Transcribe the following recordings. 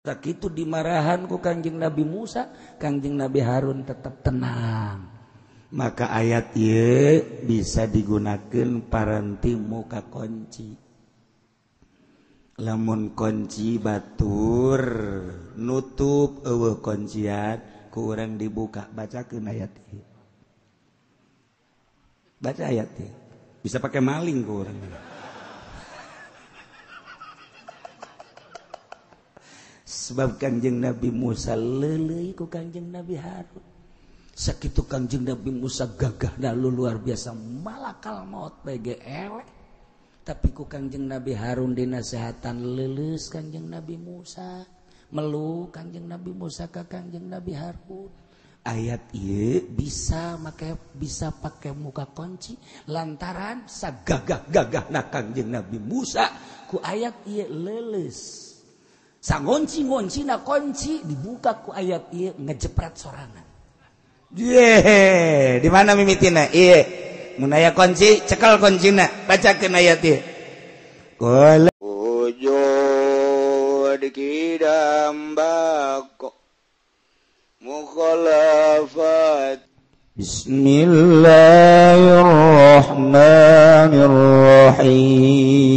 Sakitu dimarahan ku Kangjeng Nabi Musa, Kangjeng Nabi Harun tetap tenang. Maka ayat ieu bisa digunakan paranti muka kunci. Lamun kunci batur nutup eueuh kuncian ku urang dibuka, bacakeun ayat ieu. Baca ayat ieu. Bisa pakai maling ku urang. Sebab Kangjeng Nabi Musa leuleuy ku Kangjeng Nabi Harun. Sakitu Kangjeng Nabi Musa gagah lalu luar biasa malakal maut bae eleh. Tapi ku Kangjeng Nabi Harun dinasehatan leuleus Kangjeng Nabi Musa, melu Kangjeng Nabi Musa ka Kangjeng Nabi Harun. Ayat ieu bisa make bisa pakai muka kunci lantaran sagagah-gagahna Kangjeng Nabi Musa ku ayat ieu leuleus. Sangonci-ngonci na kunci dibuka ku ayat ieu ngejepret sorangan. Ye, di mana mimitina? Ieu. Mun aya kunci, cekel kuncina, bacakeun ayat ieu. Qala wujud kidam bako mukhalafat. Bismillahirrahmanirrahim.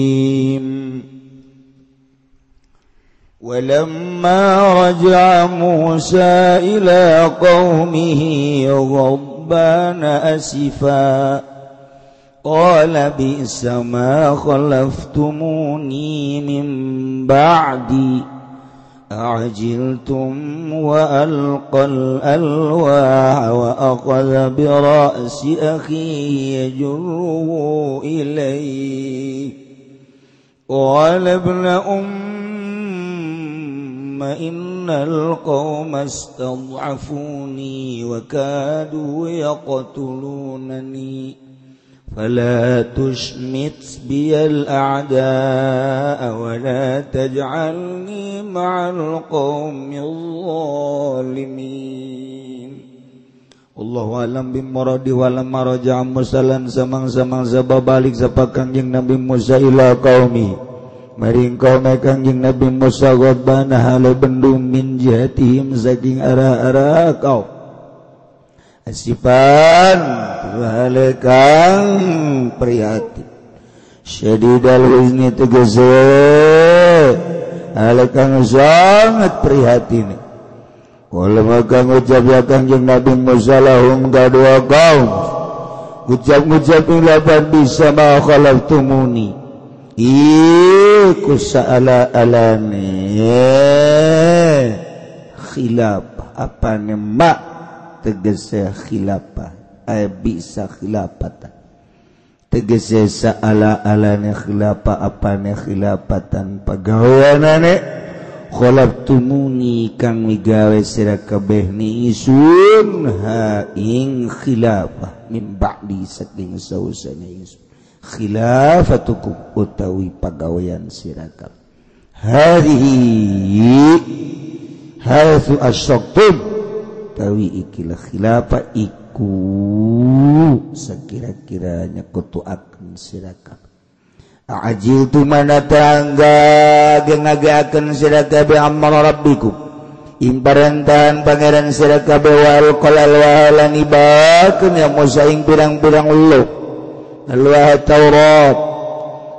ولما رجع موسى إلى قومه غضبان أسفا قال بئس ما خلفتموني من بعدي أعجلتم وألقى الألواح وأخذ برأس أخيه يجره إليه قال ابن أم إن القوم استضعفوني وكادوا يقتلونني فلا تشمت بي الأعداء ولا تجعلني مع القوم الظالمين. Allahu alam bimuradi walamma raja'a Musa lan samang-samang sababalik sapa Kangjeng Nabi Musa ila qaumi maring kaum Kangjeng Nabi Musa ghadbana hale bendung min jihatihim saking arah-arah kaum asifan hale kang prihatin syadidal huzni tegese hale kang sangat prihatin. Wala maka ngucap ya Kangjeng Nabi Musa lahum kadua kaum ngucap-ngucap ing lapan bisa ma khalaqtumuni iku sa'ala alane khilafah apa mak tegese khilafah ay bisa khilafatan tegese sa'ala alane khilafah apane khilafatan pagaweanane khalaqtumuni kang migawe sira kabeh ni isun ha ing khilafah min ba'di saking sausane ingsun khilafatukum utawi pagawean sira kabeh hadhihi haitsu asyaqtum tawi ikilah khilafah iku sakira-kira nyekutuakeun sira kabeh. Ajil tu mana tangga ngagakeun sira kabeh amara rabbikum ing parentahan pangeran sira kabeh wal qalal walan ibakeun ya Musa ing pirang-pirang luh Alwah Taurat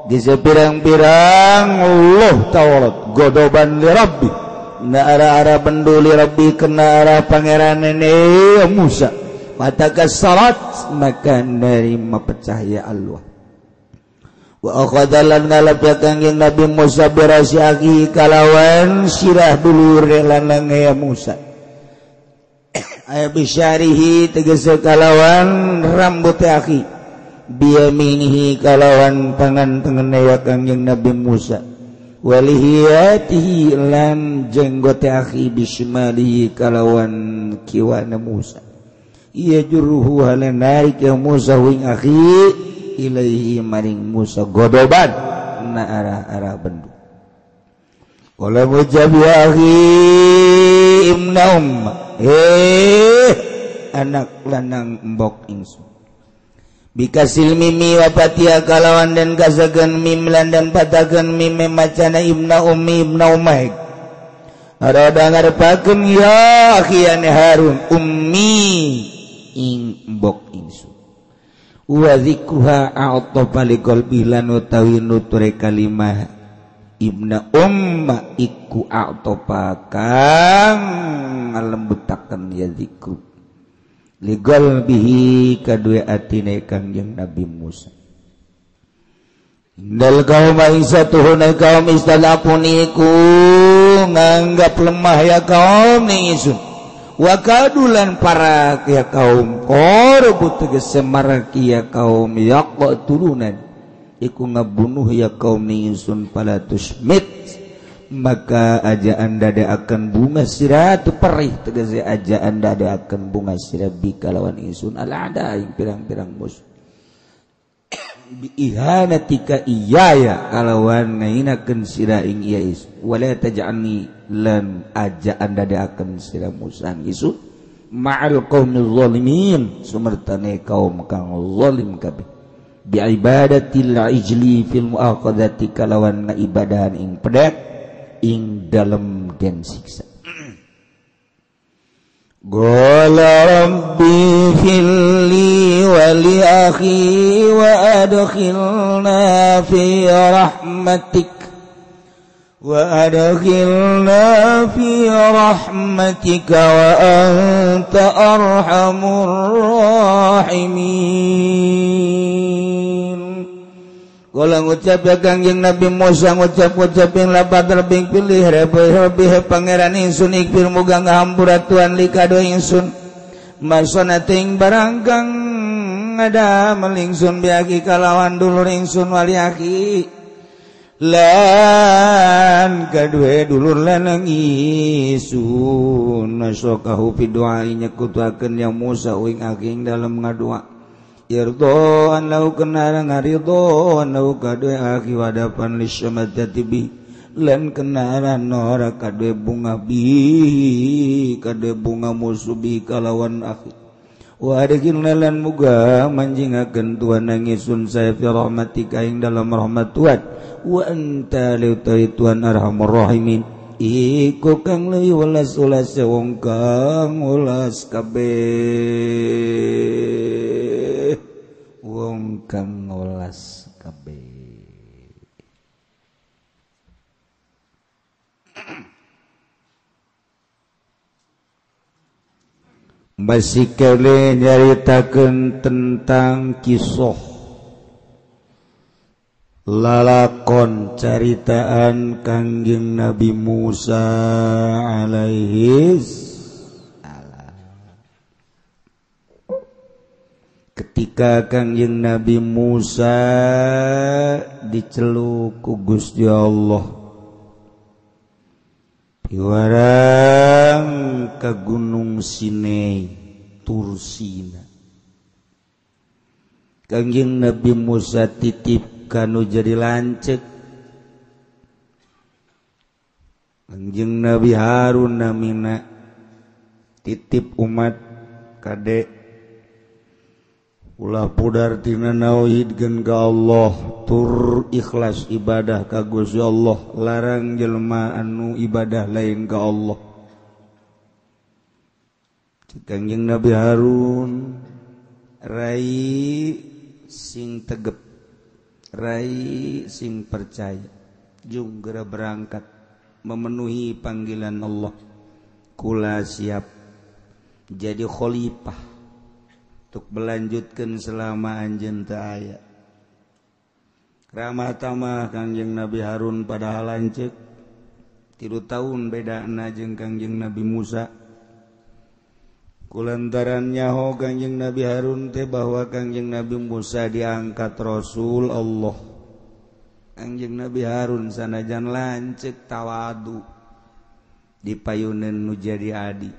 geus pirang-pirang luh Taurat godoban li rabbi na ara-ara bendu li rabbi kena arah pangeran ini ya Musa mata kasarat maka nerima pecah ya Allah. Wa akhadha lan ngalap ya Kangjeng Nabi Musa birasi akhi kalawan sirah dulur lanang ya Musa ay bisyarihi tegese kalawan rambut akhi biyaminihi kalawan tangan tengene ya Kangjeng Nabi Musa walihiyatihi lan jenggote akhi bisyimalihi kalawan kiwana Musa iya juruhu halan narik ya Musa wing akhi ilaihi maring Musa godoban na arah-arah bendu. Qala mujab ya akhi ibna umma anak lanang embok ingsun bikasil mimi wa fatia kalawan dan kasakeun mim lan dan patakeun mim macana ibna ummi ibna umaik Arada ngarepakeun ya akhian Harun ummi ing mbok ingsun wa zikruha a'tafa liqalbi lan utawi nuture kalimah ibna umma iku a'tafa kang ngalembutaken ya zikru liqalbihi kadue atine Kangjeng Nabi Musa. Dal kaum aisatuhuna kaum istalaquni ku nganggap lemah ya kaum ning ingsun wa kadulan para ya kaum korbu tegese maraki ya kaum yaqtulunan iku ngabunuh ya kaum ning ingsun pala tusmit maka ajaan dadakan bunga sira tu perih tegese ajaan dadakan bunga sira bi kalawan ingsun ala ada ing pirang-pirang musuh biihanatika iyaya kalawan ngainakeun sira ing ieu isu wala taj'alni lan ajaan dadakeun sira Musa isu ma'al qaumil zalimin sumertane kaum kang zalim kabeh bi ibadatil ijli fil muaqadati kalawan ngaibadahan ing pedek ing dalem den siksa. Qala rabbi firli wa li akhi wa adkhilna fi rahmatik wa adkhilna fi rahmatika wa anta arhamur rahimin. Kala ngucap ya Kangjeng Nabi Musa ngucap-ngucapin lapat lebih pilih rebih pangeran ingsun ikfir muga ngahampura Tuhan likado ingsun masona ting barang kang ada melingsun biaki kalawan dulur ingsun wali aki lan kadue dulur lanang ingsun nasokahu fi du'a nyekutuakeun ya Musa uing aki ing dalem ngadua irdoan lau kenara ngaridhoan lau kadue akhi wadapan lisyamadati bi lan kenara nora kadue bunga bi kadue bunga musuh bi kalawan akhi wa adkin lan muga manjingakeun Tuhan ngisun saya fi rahmatika ing dalam rahmat Tuhan wa anta liutai Tuhan arhamur rahimin iku kang leuwih welas-welas wong kang welas kabeh wong kang welas kabeh. Masih kene nyaritakeun tentang kisah lalakon caritaan Kangjeng Nabi Musa alaihi salam. Ketika Kangjeng Nabi Musa diceluk ku Gusti Allah piwarang ka Gunung Sinai Tursina, Kangjeng Nabi Musa titip kanu jadi lanceuk Kangjeng Nabi Harun namina titip umat kade ulah pudar tina nauhidkeun ka Allah tur ikhlas ibadah ka Gusti Allah larang jelema anu ibadah lain ka Allah. Kangjeng Nabi Harun rai sing tegep rai sing percaya jung geura berangkat memenuhi panggilan Allah kula siap jadi khalifah untuk melanjutkan selama anjeun teu aya. Ramah tamah Kangjeng Nabi Harun padahal lanceuk 3 tahun bedana jeung Kangjeng Nabi Musa. Kulantaran nyaho Kangjeng Nabi Harun teh bahwa Kangjeng Nabi Musa diangkat Rasul Allah. Kangjeng Nabi Harun sanajan lanceuk tawadu dipayuneun nu jadi adi.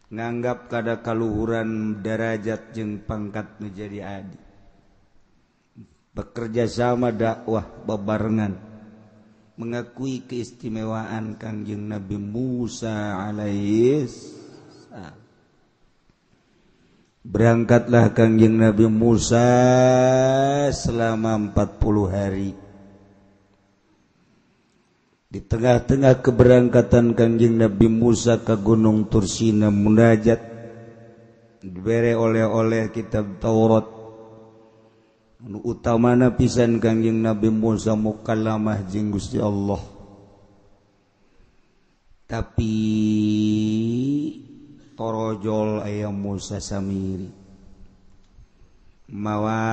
Nganggap kada kaluhuran derajat jeung pangkat nu jadi adi. Bekerja sama dakwah bebarengan mengakui keistimewaan Kangjeng Nabi Musa alaihi salam. Berangkatlah Kangjeng Nabi Musa selama 40 hari. Di tengah-tengah keberangkatan Kangjeng Nabi Musa ke Gunung Tursina munajat, dibere oleh-oleh kitab Taurat. Nu utamana pisan Kangjeng Nabi Musa mukallamah jeung Gusti Allah. Tapi torojol aya Musa Samiri mawa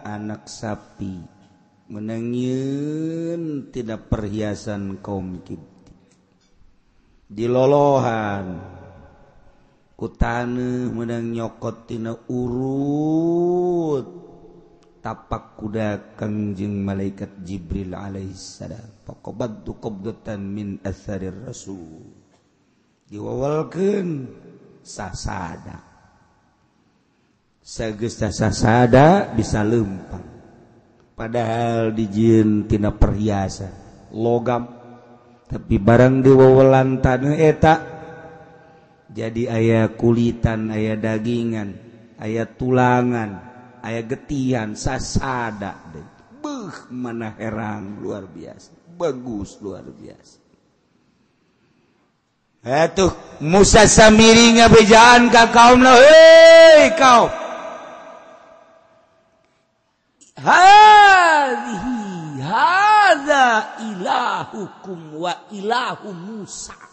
anak sapi menangin tidak perhiasan kaum Kibti dilolohan ku taneuh menang nyokot tina urut tapak kuda Kangjeng malaikat Jibril alaihissalam faqabadtu qabdatan min atharir rasul diwawalkeun sasada sageus sasada bisa lempang padahal dijieun tina perhiasan logam tapi barang diwawelan taneuh eta jadi aya kulitan, aya dagingan, aya tulangan, aya getihan sasada deui. Beuh mana herang luar biasa, bagus luar biasa. Atuh Musa Samiri ngabejaan ka kaumna, hei kaum, hadhihi hadza ilahukum wa ilahu Musa.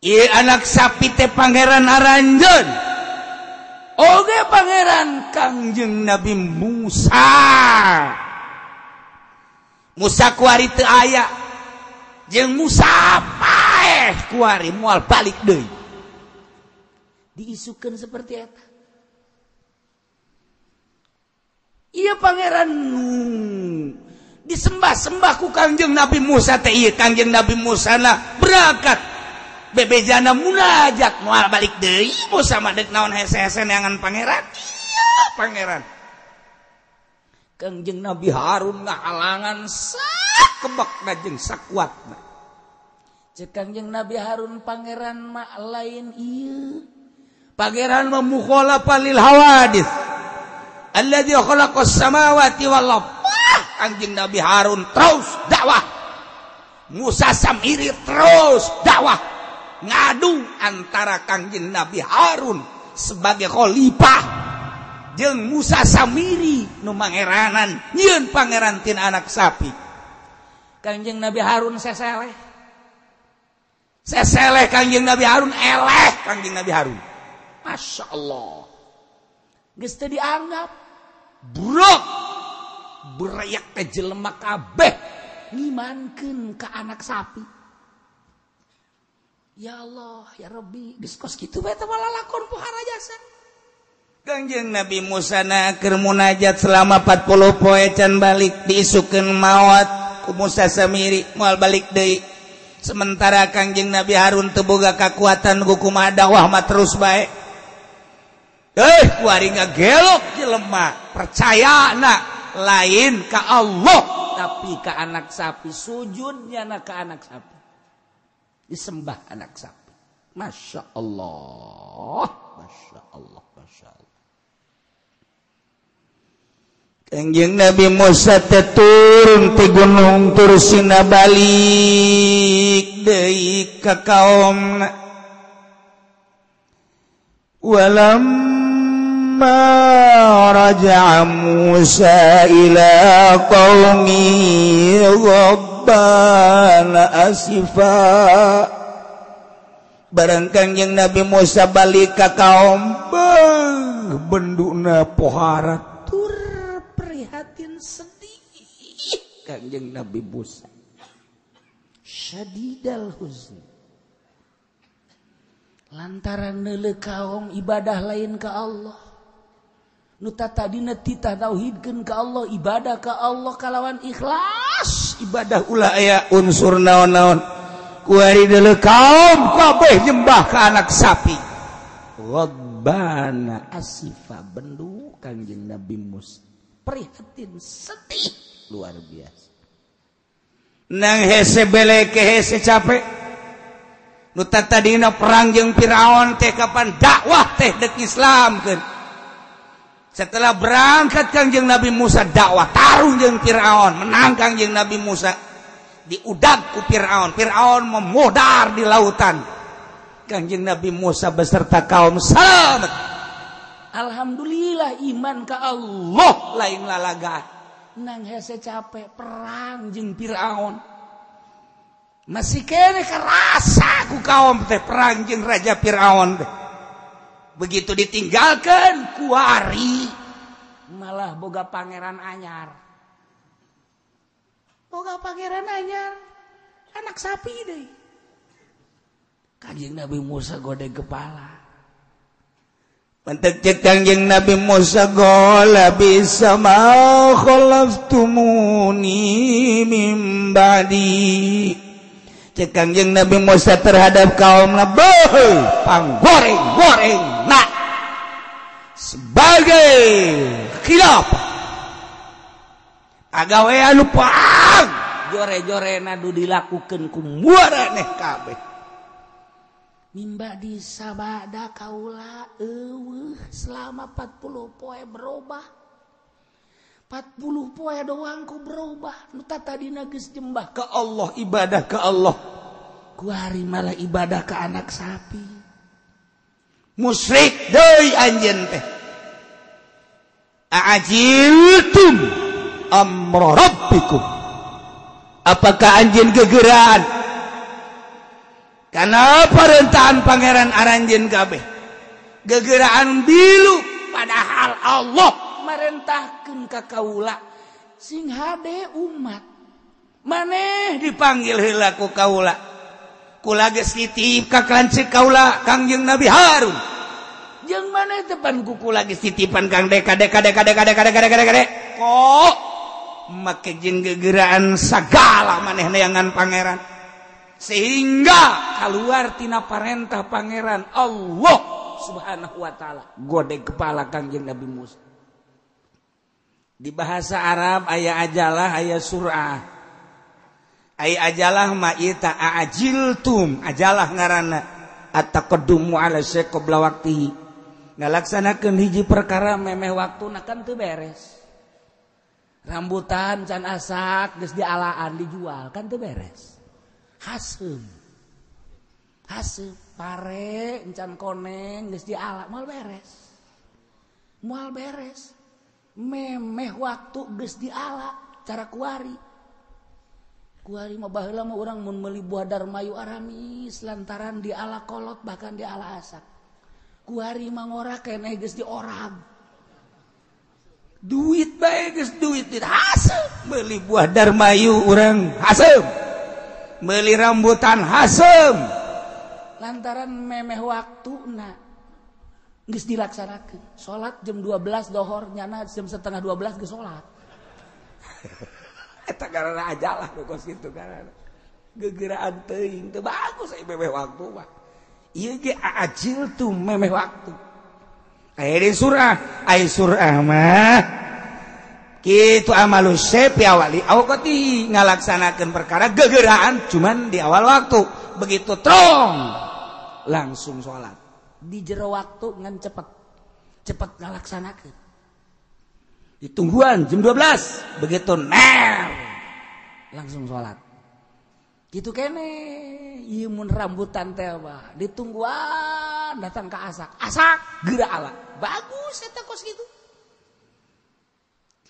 Ieu anak sapi teh pangeran aranjeun oge pangeran Kangjeng Nabi Musa. Musa kuari teu aya jeung Musa paeh kuari moal balik deui. Diisukeun seperti eta. Iya pangeran disembah-sembah ku Kangjeng Nabi Musa teh. Ieu Kangjeng Nabi Musa na berangkat bebejana munajat moal balik deui Musa mah deuk naon hese-hese neangan pangeran. Iya pangeran. Kangjeng Nabi Harun ngahalangan sakebekna jeung sakuatna. Ceuk Kangjeng Nabi Harun pangeran mah lain ieu. Pangeran mah mukhalafa lil hawadits. Alladzi khalaqas samawati wal ardh. Kangjeng Nabi Harun terus dakwah. Musa Samiri terus dakwah. Ngadu antara Kangjeng Nabi Harun sebagai khalifah jeung Musa Samiri nu mangeranan nyieun pangeran tina anak sapi. Kangjeng Nabi Harun seseleh. Seseleh Kangjeng Nabi Harun eleh Kangjeng Nabi Harun. Masya Allah. Geus teu dianggap. Brok bereyak teh jelema kabeh ngimankeun ka anak sapi. Ya Allah, ya Rabbi, geus kos kitu bae teh lalakon pohara jasa. Kangjeng Nabi Musa na keur munajat selama 40 poe can balik diisukeun maot ku Musa Samiri moal balik deui. Sementara Kangjeng Nabi Harun teu boga kakuatan ku kumaha dakwah mah terus bae. Kuari ngagelok jelema percaya na lain ka Allah tapi ka anak sapi, sujudnya na ka anak sapi, disembah anak sapi. Masya Allah, Masya Allah, Masya Allah. Kangjeng Nabi Musa teh turun ti gunung Tursina balik deui ka kaumna. Walamma raja'a Musa ila qaumi ghabbana asifa. Barang Kangjeng Nabi Musa balik ka kaum, beuh benduna pohara tur prihatin sedih Kangjeng Nabi Musa. Syadidal huzni. Lantaran neuleuh kaum ibadah lain ka Allah. Nu tadina titah tauhidkeun ka Allah, ibadah ka Allah kalawan ikhlas, ibadah ulah aya unsur naon-naon. Kuari deuleuh kaum kabeh nyembah ka anak sapi. Rabbana asifa bendu Kangjeng Nabi Musa. Prihatin sedih luar biasa. Nang hese beleke hese capek. Nu tadina perang jeung Firaun teh kapan dakwah teh deuk Islamkeun. Setelah berangkat Kangjeng Nabi Musa dakwah tarung jeung Firaun, menang Kangjeng Nabi Musa. Diudag ku Firaun, Firaun memodar di lautan. Kangjeng Nabi Musa beserta kaum selamat. Alhamdulillah iman ka Allah lain lalaga. Nang hese capek perang jeung Firaun. Masih kene kerasa ku kaum teh perang jeung Raja Firaun teh. Begitu ditinggalkan kuari malah boga pangeran anyar. Boga pangeran anyar anak sapi deh. Kanjeng Nabi Musa godeg kepala. Pentek cek Kanjeng Nabi Musa gola bisa ma khalaftumuni min ba'di. Cek Kanjeng Nabi Musa terhadap kaum Nabi panggoreng-goreng nak sebagai khilafah agawe anu pang jore-jore nadu dilakukeun ku muaraneh kabeh. Mimba di sabada kaula eueuh selama 40 poe berubah. 40 poe doang ku berubah. Nu tadina geus jembah ka Allah, ibadah ka Allah. Kuari malah ibadah ka anak sapi. Musyrik deui anjeun teh. A'ajiltum amra rabbikum. Apakah anjeun gegeraan? Karena perentahan pangeran aranjeun kabeh. Gegeraan bilu padahal Allah merentahkeun ka kaula sing hade umat. Maneh dipanggil heula ku kaula. Kula geus titip ka lanceuk kaula Kangjeng Nabi Harun. Jeung maneh depan ku kula geus titipan Kang Deka Deka Deka Deka Deka Deka Deka Deka. Kok make jeung gegeraan sagala maneh neangan pangeran. Sehingga keluar tina parentah pangeran Allah Subhanahu wa taala. Godeg kepala Kangjeng Nabi Musa. Di bahasa Arab aya ajalah aya surah. Aya ajalah ma ieu ta ajiltum, ajalah ngaranna at-taqaddumu ala syai' qabla waqtihi. Ngalaksanakeun hiji perkara memeh waktuna kan teu beres. Rambutan can asak geus dialaan dijual kan teu beres. Hasem. Hasem pare encan koneng geus diala moal beres. Moal beres. Memeh waktu geus diala cara kuari. Kuari mah baheula mah urang mun meuli buah darmayu aramis lantaran diala kolot bahkan diala asak. Kuari mah ngora keneh geus diorag. Duit bae geus duit hasem meuli buah darmayu urang hasem. Meuli rambutan hasem lantaran memeh waktuna geus dilaksanakeun. Salat jam 12 dohor nyana jam 11:30 geus salat. Eta karena ajalah nu kos kitu karena gegeraan teuing teu bagus aya memeh waktu mah. Ieu ge ajil tu memeh waktu. Aya di surah, aya surah mah kitu amalus sepi awali awqati ngalaksanakeun perkara gegeraan cuman di awal waktu. Begitu trong langsung salat. Di jero waktu ngan cepet. Cepet ngalaksanakeun. Ditungguan jam 12 begitu ner langsung salat. Gitu kene ieu mun rambutan teh mah ditungguan datang ka asak. Asak geura ala. Bagus eta kos kitu.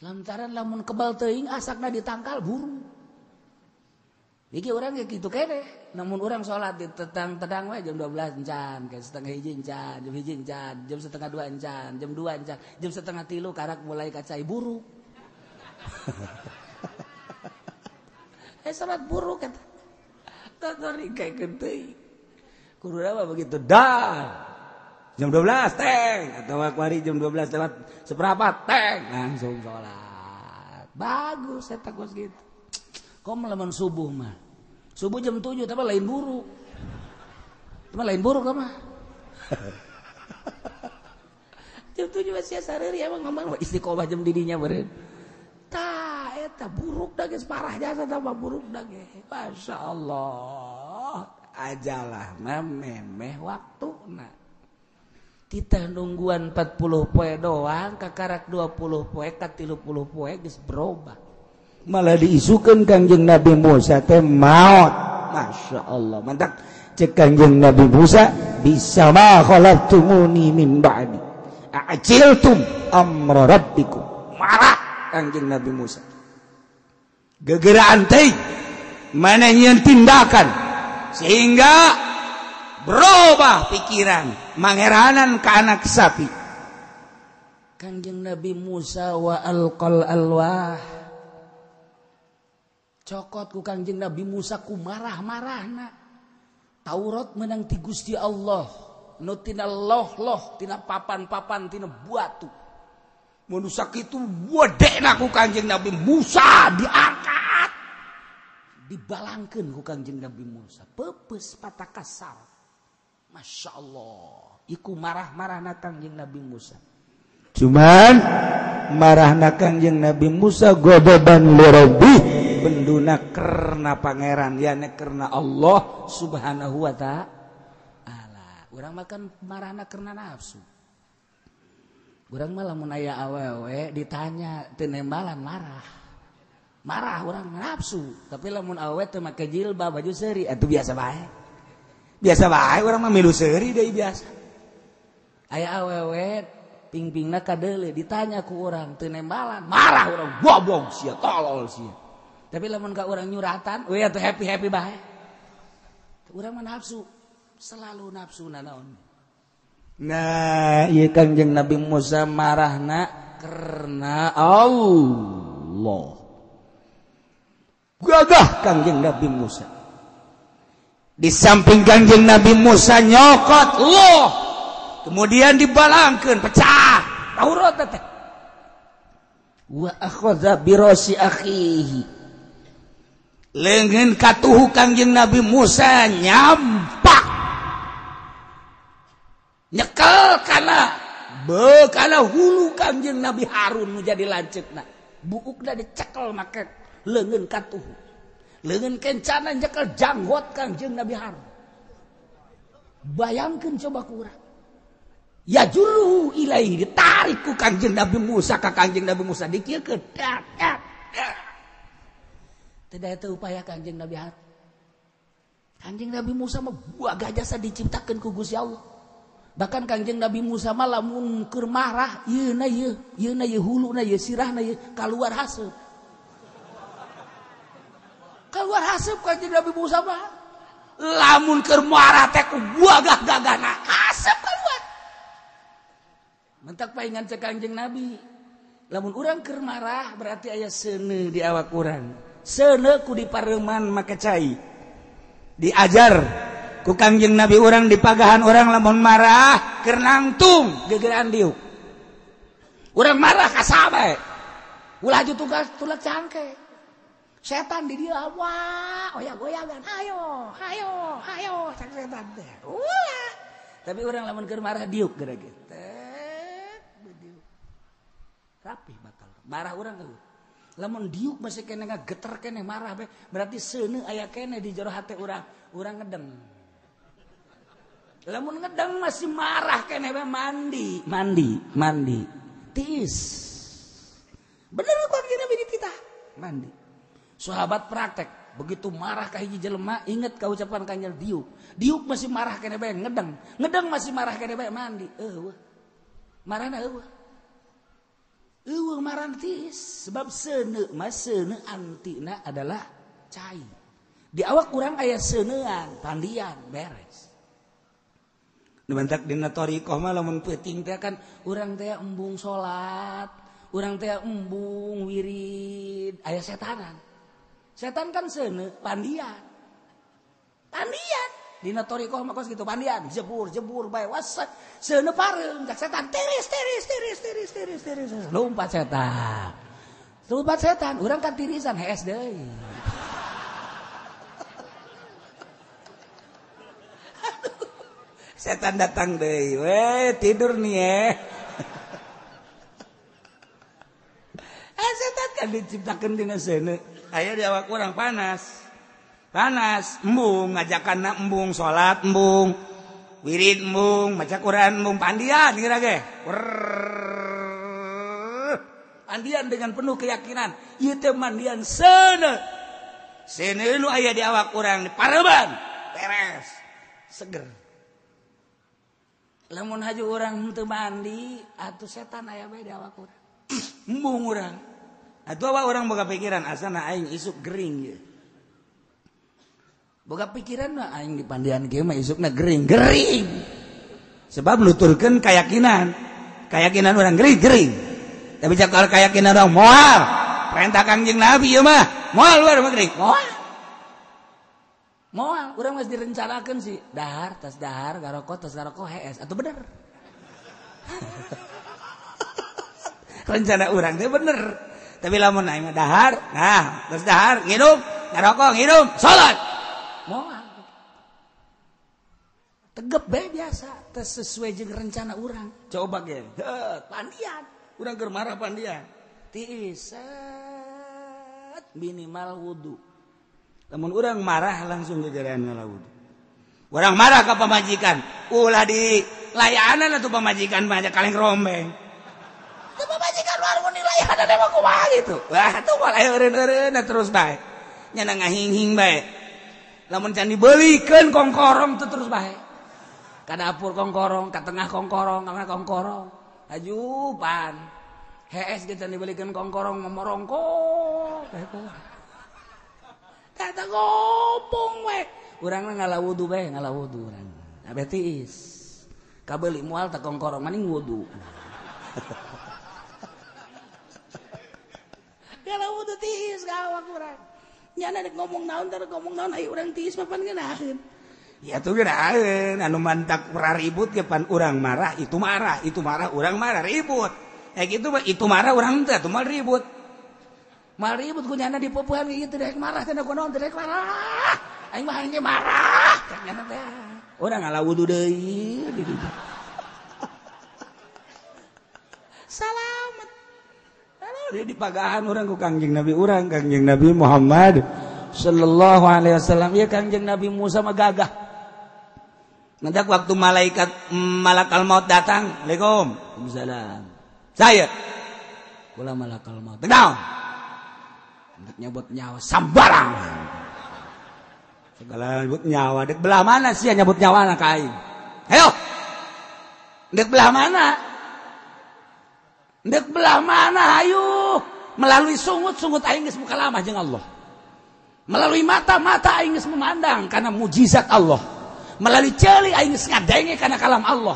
Lantaran lamun kebal teuing asakna ditangkal buru. Iki urang ge kitu kene, namun urang salat di tetang-tedang we jam 12 encan, ke 12:30 encan, jam 1 encan, jam 1:30 encan, jam 2 encan, jam 2:30 karak mulai kacai buru. Salat buru kata. Tatori kayak teuing. Kudu mah begitu dah. Jam 12 teng atau kuari jam 12 lewat seberapa teng langsung salat. Bagus eta kos gitu. Kok melamun subuh mah. Subuh jam 7 tapi lain buruk. Tapi lain buruk mah. Jam 7 masih sareureun emang ngomong istiqomah jam didinya beureun. Tah eta buruk da geus parah jasa tambah buruk da ge. Masyaallah. Ajalah mah memeh waktuna. Titah nungguan 40 poe doang kakarak 20 poe ka 30 poe geus berubah. Malah diisukeun Kangjeng Nabi Musa teh maot. Masya Allah, mantak cek Kangjeng Nabi Musa bisa ma khalaqtumuni min ba'di a'jiltum amra rabbikum. Marah Kangjeng Nabi Musa. Gegeraan teh mana nyieun tindakan sehingga berubah pikiran mangeranan ke anak sapi. Kangjeng Nabi Musa wa alqal alwah, cokot ku Kangjeng Nabi Musa ku marah-marahna. Taurat menang ti Gusti Allah, nu tina loh-loh, tina papan-papan, tina batu. Mun sakitu wedekna ku Kangjeng Nabi Musa diangkat, dibalangkeun ku Kangjeng Nabi Musa, peupeus patakasar. Masya Allah, iku marah-marahna Kangjeng Nabi Musa. Cuman marahna Kangjeng Nabi Musa godoban li rabbi, benduna karena pangeran, yani karena Allah Subhanahu wa ta'ala. Urang makan marahna karena nafsu. Urang malah mun aya awewe ditanya teu nembalan marah. Marah urang nafsu, tapi lamun awewe teu make jilbab baju seuri atuh biasa bae. Biasa bae urang mah milu seuri deui biasa. Aya awewe pingpingna kadeuleu ditanya ku urang teu nembalan, marah urang, goblok sia, tolol sia. Tapi lamun ka urang nyuratan, we atuh happy-happy bae. Urang mah nafsu, selalu nafsu nanaon. Nah, ieu Kangjeng Nabi Musa marahna karena Allah. Gagah Kangjeng Nabi Musa. Di samping Kangjeng Nabi Musa nyokot loh, kemudian dibalangkeun pecah Taurat teh. Wa akhadha bi rasi akhihi, leungeun katuhu Kangjeng Nabi Musa nyampak nyekel kana bekana hulu Kangjeng Nabi Harun nu jadi lanceukna, buukna dicekel make leungeun katuhu, leungeun kencana nyekel janggot Kangjeng Nabi Harun. Bayangkeun coba ku urang. Ya juru ilaihi, ditarik ku Kangjeng Nabi Musa ka Kangjeng Nabi Musa dikieukeun. Tidak itu upaya Kangjeng Nabi Harun. Kangjeng Nabi Musa mah buah gajah diciptakeun ku Gusti Allah. Bahkan Kangjeng Nabi Musa mah lamun keur marah, ieu na ieu, ieu na ieu huluna ieu sirahna ieu kaluar haseup. Keluar haseup Kangjeng Nabi Musa mah. Lamun keur marah teh ku gagah-gagahna haseup keluar. Mentak paingan cek Kangjeng Nabi. Lamun urang keur marah berarti aya seuneu di awak urang. Seuneu ku dipareuman make cai. Diajar ku Kangjeng Nabi urang dipagahan urang lamun marah keur nangtung gegeraan diuk. Urang marah ka saha bae. Ulah tugas tulak cangke. Setan di dia wah goyang-goyangan, ayo ayo ayo cak setan teh. Ulah. Tapi urang lamun keur marah diuk geura ge. Diuk. Rapi bakal. Marah urang eueuh. Lamun diuk masih keneh ngageter keneh marah be, berarti seuneu aya keneh di jero hate urang, urang ngedeng. Lamun ngedeng masih marah keneh be mandi, mandi, mandi. Tiis. Bener kok Nabi dititah, mandi. Sahabat praktek, begitu marah ka hiji jelema inget ka ucapan Kanjeng diuk. Diuk masih marah keneh bae ngedeng, ngedeng masih marah keneh bae mandi. Eueuh. Marahna eueuh. Eueuh marah tiis, sebab seuneu mah seuneu antina adalah cai. Di awak urang aya seuneuan, pandian, beres. Dibentak dina thariqah mah lamun peuting teh kan urang teh embung salat, urang teh embung wirid, aya setanan. Setan kan seuneu pandian. Pandian dina thariqah mah kos kitu pandian, jebur-jebur bae wasak seuneu pareum cak setan tiris tiris tiris tiris tiris tiris lompat setan. Lompat setan, urang kan tirisan hees deui. Setan datang deui, we tidur nih eh. Setan kan diciptakeun dina seuneu. Aya di awak urang panas. Panas, embung ngajakanna embung salat embung. Wirid embung, maca Quran embung, pandian kira ge. Mandian dengan penuh keyakinan. Ieu teh mandian seuneu. Seuneu nu aya di awak urang dipareban, beres, seger. Lamun haju urang henteu mandi, atuh setan aya bae di awak urang. Embung urang. Atuh awak urang boga pikiran asana aing isuk gering ieu. Boga pikiran mah aing di pandian kieu mah isukna gering, gering. Sebab nuturkeun keyakinan. Keyakinan urang gering, gering. Tapi cak keyakinan urang moal. Perintah Kangjeng Nabi ieu mah, moal luar mah gering. Moal. Moal, urang geus direncanakeun sih. Dahar, tas dahar, garokok, tas garokok, hees. Atuh bener. Rencana urang teh bener. Tapi lamun aing mah dahar, nah, tas dahar, ngidup, ngarokok, ngidup, salat. Moal. Tegep bae biasa, teu sesuai jeung rencana urang. Coba ge, heuh, pandian. Urang keur marah pandian. Tiis minimal wudu. Lamun urang marah langsung gegerean ngala wudu. Urang marah ka pamajikan, ulah di layanan atuh pamajikan mah kaleng rombeng. Teu pamajikan luar mun dilayanan emang kumaha gitu. Wah, atuh moal aya eureun-eureun terus bae. Nya ngahinghing bae. Lamun can dibeulikeun kongkorong teu terus bae. Ka dapur kongkorong, ka tengah kongkorong, ka mana kongkorong. Ajupan. Hees ge can dibeulikeun kongkorong momorongkok. Tata ngomong we. Urang mah ngala wudu bae, ngala wudu urang. Abe tiis. Kabeuli moal teh kongkorong maning wudu. Ngala wudu tiis ka awak urang. Nyana rek ngomong naon teh ngomong naon ai urang tiis mah pan ngeunaheun. Ya tuh ngeunaheun anu mantak ribut ge pan urang marah, itu marah urang marah ribut. Eh gitu mah itu marah urang teh atuh moal ribut. Mal ribut ku nyana dipopohan kieu teh rek marah teh kunaon teh rek marah. Aing mah hayang marah cek nyana teh. Urang ngala wudu deui di ditu. Salamet. Aduh dipagahan urang ku Kangjeng Nabi urang, Kangjeng Nabi Muhammad sallallahu alaihi wasallam. Ieu Kangjeng Nabi Musa mah gagah. Nanti waktu malaikat malakal maut datang, Assalamualaikum. Waalaikumsalam. Saya kula malakal maut. Naon? Untuk nyabut nyawa sambarang. Segala nyabut nyawa, dek belah mana sih nyabut nyawa anak aing? Ayo. Dek belah mana? Dek belah mana ayo? Melalui sungut-sungut aing geus mukalamah jeung Allah. Melalui mata-mata aing geus memandang karena mujizat Allah. Melalui ceuli aing geus ngadenge karena kalam Allah.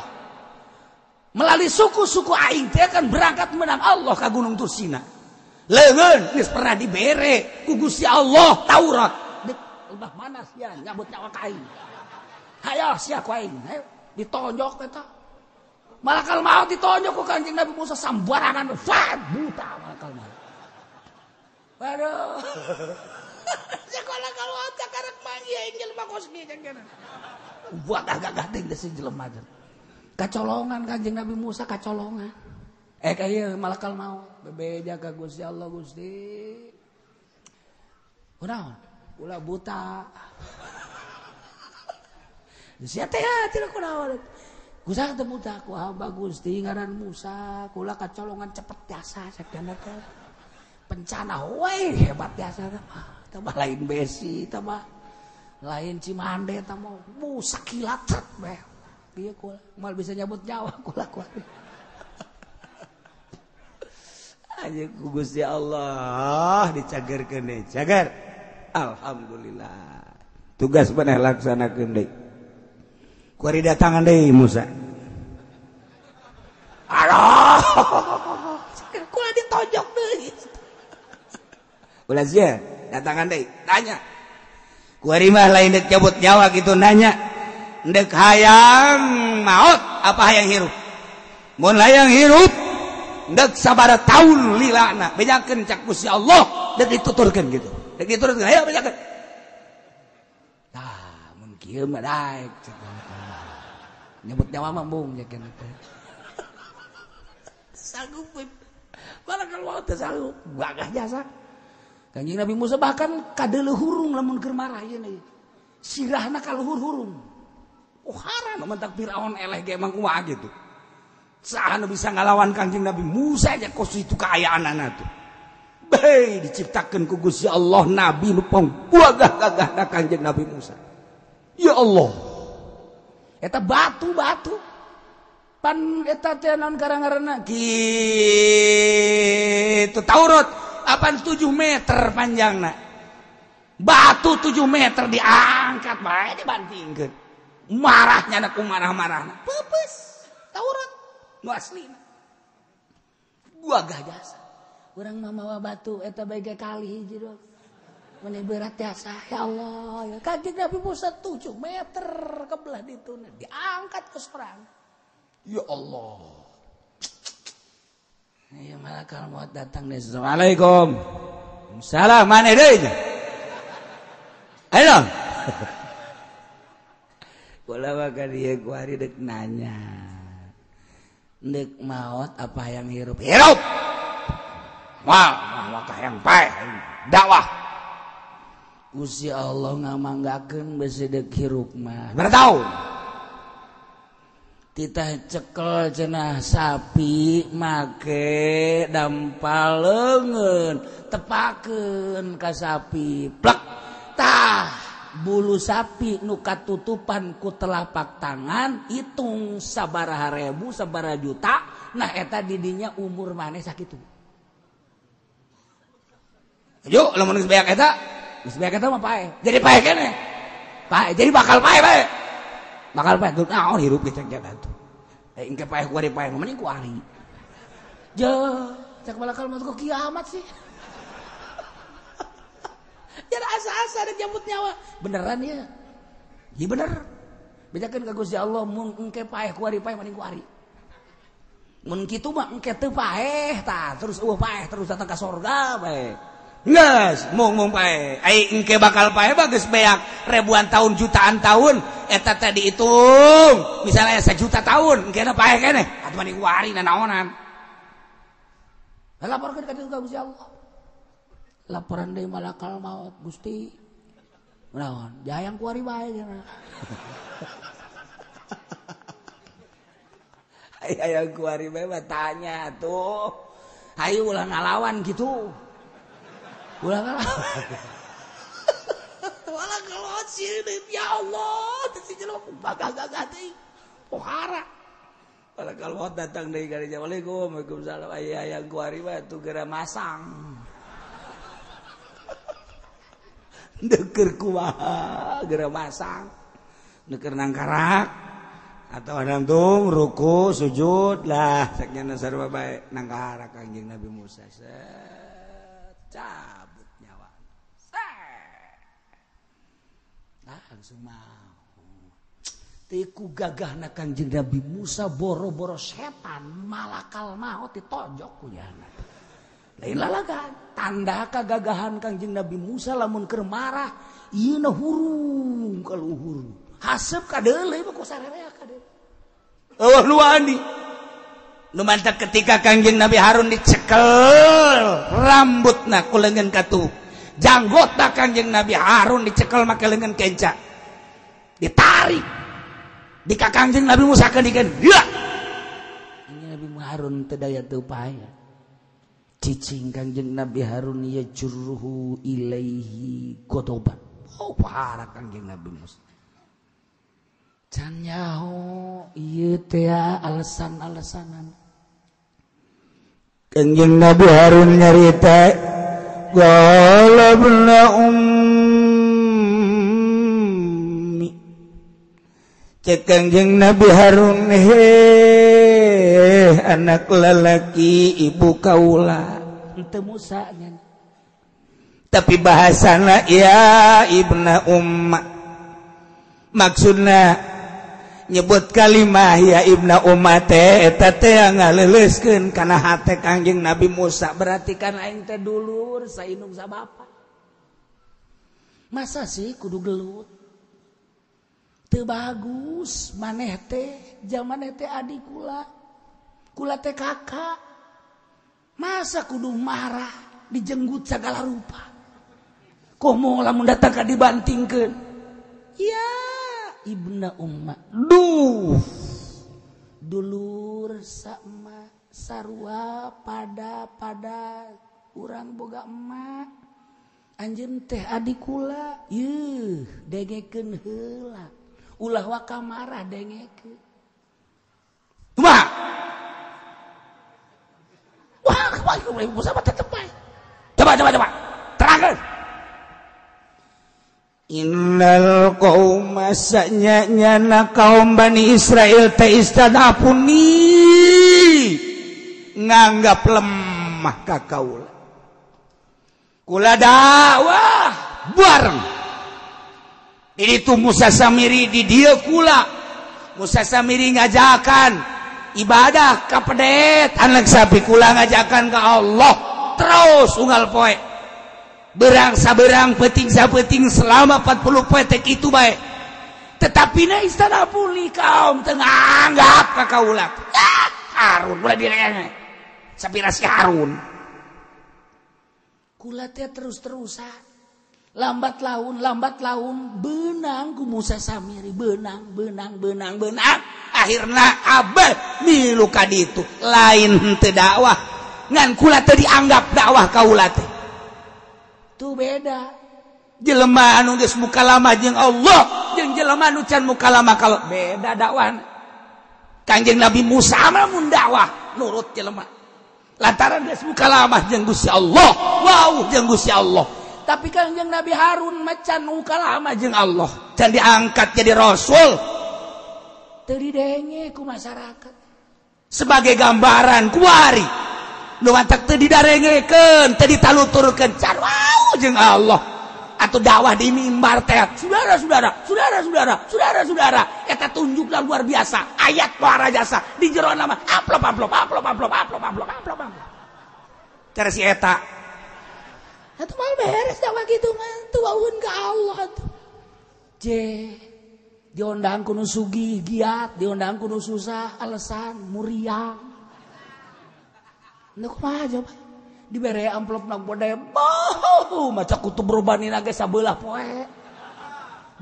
Melalui suku-suku aing teh akan berangkat menang Allah ka Gunung Tursina. Leungeun geus pernah dibere ku Gusti Allah Taurat. Dek belah mana sia nyabut nyawa ka aing? Hayo sia ku aing, hayo ditonjok eta. Malakal maut ditonjok ku Kanjeng Nabi Musa sambarangan, fat buta malakal maut. Waduh. Sekolah kalau otak karek mangi aing jelema kos kieu cenah. Buat gagah teh geus jelema teh. Kacolongan Kanjeng Nabi Musa kacolongan. Kaya malakal maut bebeja ka Gusti Allah Gusti. Kunaon? Ulah buta. Sia teh cenah kunaon? Gusti teh buta ku hamba Gusti ngaran Musa, kula kacolongan cepet jasa sakjana teh. Pencana we hebat jasa teh mah. Tambah lain besi, tambah lain Cimande tah mah bu sakilat bae. Ieu kula moal bisa nyabut nyawa kula kuat. Aja ku Gusti Allah dicagerkeun deui. Cager. Alhamdulillah. Tugas maneh laksanakeun deui. Kuari datangan deui Musa. Aduh. Kula ditonjok deui. Ulah sia datangan deui, tanya. Kuari mah lain deuk cabut nyawa kitu nanya. Deuk hayang maot apa hayang hirup? Mun hayang hirup dek sabara tahun lilana bejakeun cak Gusti Allah dek dituturkeun gitu. Dek dituturkeun ayo bejakeun. Tah mun kieu mah daek nyebut nyawa mah embung jakeun teh. Sanggup malakal maut teh sanggup gagah jasa. Kanjeng Nabi Musa bahkan kadeuleuh hurung lamun keur marah ieu nih. Sirahna ka luhur hurung. Pohara nu mentak Firaun eleh ge emang kumaha gitu. Saha nu bisa ngalawan Kangjeng Nabi Musa aja kos itu kaayaanana tuh. Bae diciptakeun ku Gusti Allah nabi nu pangbuagah-gagahna Kangjeng Nabi Musa. Ya Allah. Eta batu-batu pan eta teh naon karang-ngaranna kitu Taurat apan 7 meter panjangna. Batu 7 meter diangkat bae dibantingkeun. Marahnya na ku marah-marahna. Peupeus Taurat nu aslina. Gagah jasa. Urang mah mawa batu eta bae ge kali hiji doang. Meni berat jasa ya Allah. Ya Kanjeng Nabi Musa 7 meter kebelah dituna diangkat ke sorang. Ya Allah. Ya malakal maut datang deh. Assalamualaikum. Salam maneh deui. Ayo. Kula mah ka dieu ku ari deuk nanya. Deuk maot apa yang hirup? Hirup. Wah, mah yang paeh dakwah. Gusti Allah ngamanggakeun besi deuk hirup mah. Bertahun. Titah cekel cenah sapi make dampal leungeun, tepakeun ka sapi. Plek. Tah, bulu sapi nu katutupan ku telapak tangan hitung sabaraha ribu sabaraha juta, nah eta didinya umur maneh sakitu. Yuk, lamun geus beak eta, geus beak eta mah paeh. Jadi paeh keneh. Paeh, jadi bakal paeh bae. Bakal paeh geus naon hirup geus cek atuh. Engke paeh ku ari paeh mending ku ari. Je, cek malakal maut kok kiamat sih. Jadi asa-asa ada jambut nyawa. Beneran ya? Iya bener. Bejakeun ka Gusti Allah mun engke paeh ku ari paeh mending ku ari. Mun kitu mah engke teu paeh tah, terus eueuh paeh terus datang ka sorga bae. Geus, mung paeh. Ai engke bakal paeh mah geus beak ribuan tahun jutaan tahun eta teh dihitung. Misalnya 1 juta tahun engke paeh keneh. Atuh mending ku ari nanaonan. Laporkeun ka Gusti Allah. Laporan deui malakal maut Gusti. Naon? Jayang ku ari bae cenah. Hayang ku ari bae mah tanya atuh. Hayu ulah ngalawan kitu. Ulah ngalawan. Ulah ngalawan sieun ya Allah, teh si jelema gagah-gagah teuing. Pohara. Malakal maut datang deui ka dinya. Waalaikumsalam. Waalaikumsalam. Hayang ku ari bae atuh geura masang. Deker kumaha geura masang deker nangkarak atau nangtung ruku sujud lah saknya sarua bae nangkarak Kangjeng Nabi Musa set cabut nyawa set langsung mau tiku gagahna Kangjeng Nabi Musa boro-boro setan malakal maut ditonjok ku jana. Lain lalagan tanda kagagahan Kangjeng Nabi Musa lamun keur marah ieu na hurung ka luhur haseup ka deuleu mah ku sarerea ka deuleu eueuh nu wani nu mantak ketika Kangjeng Nabi Harun dicekel rambutna ku leungeun katuh janggotna Kangjeng Nabi Harun dicekel make leungeun kenca ditarik di ka Kangjeng Nabi Musa keun dia Nabi Harun teu daya teu upaya. Cicing Kangjeng Nabi Harun ya jurruhu ilaihi godoban. Oh parah Kangjeng Nabi Musa. Can nyaho ieu teh alasan-alasanan. Kangjeng Nabi Harun nyarita qala ibna ummi. Cek Kangjeng Nabi Harun heh anak lelaki ibu kaula henteu Musa nya. Tapi bahasana ya ibna umma. Maksudna nyebut kalimah ya ibna umma teh eta teh ngaleuleuskeun kana hate Kangjeng Nabi Musa berarti kan aing teh dulur saindung sa bapa. Masa sih kudu gelut? Teu bagus maneh teh jaman teh adik kula. Kula teh kakak. Masa kudu marah dijenggut segala rupa. Komo lamun datang ka dibantingkeun. Ya, Ibna umma. Duh. Dulur sama sarua pada urang boga emak. Anjeun teh adik kula, yeuh dengekeun heula. Ulah waka marah dengekeun. Kumaha? Wah, kumaha Musa mah tetep bae. Coba. Terangkeun. Innal qauma sanyana kaum Bani Israil teh istadafuni nganggap lemah ka kaula. Kula dakwah bareng. Ini tuh Musa Samiri di dia kula. Musa Samiri ngajakan ibadah ka pedet anak sapi kula ngajakan ka Allah terus unggal poe. Berang saberang peting sapeting selama 40 poe tek itu bae. Tetapi na istana puli kaum teu nganggap ka kaula. Harun ulah direnge. Sapira si Harun. Kula teh terus-terusan lambat laun benang ku Musa Samiri benang akhirna abah milu ka ditu lain teu dakwah ngan kula teh dianggap dakwah kaula teh tuh beda jelema anu geus mukalama jeung Allah jeung jelema anu can mukalama kalau beda dakwahna. Kanjeng Nabi Musa mah mun dakwah nurut jelema lantaran geus mukalamah jeung Gusti Allah, wow jeung Gusti Allah. Tapi Kanjeng Nabi Harun macan mukalamah jeung Allah, can diangkat jadi rasul. Teu didenge ku masyarakat. Sebagai gambaran kuari nu matak teu didarengekeun, teu ditaluturkeun can wow jeung Allah. Atau dakwah di mimbar teh, saudara-saudara, eta tunjukna luar biasa, ayat luar jasa di jero nama amplop. Cara si eta. Atuh moal beres dakwah kitu mah, teu wauhun ka Allah atuh. Je, diondang ku nu sugih giat, diondang ku nu susah alasan muriang. Nu kumaha coba? Dibere amplop nak bodai boh maca kutub robani ge sabelah poe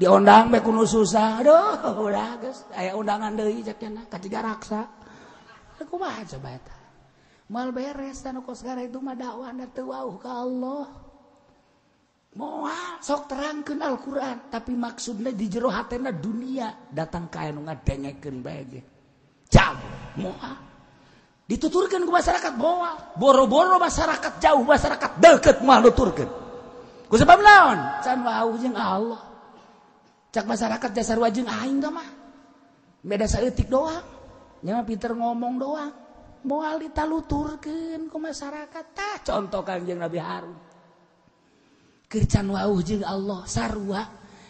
diondang bae kuno susah aduh udah geus aya undangan deui cek cenah ka Tiga Raksa kumaha coba eta moal beres tanu kos gara itu mah dakwahna teu wauh ka Allah moal sok terangkeun Al-Qur'an tapi maksudna di jero hatena dunia datang ka anu ngadengekeun bae ge jauh moal dituturkan ke masyarakat moal boro-boro masyarakat jauh masyarakat deket moal nuturkeun ku sebab naon can wau jeung Allah cak masyarakat jasar jeung aing tah mah beda saeutik doang nya mah pinter ngomong doang moal ditaluturkeun ku masyarakat tah contoh Kanjeng Nabi Harun keur can wau jeung Allah sarua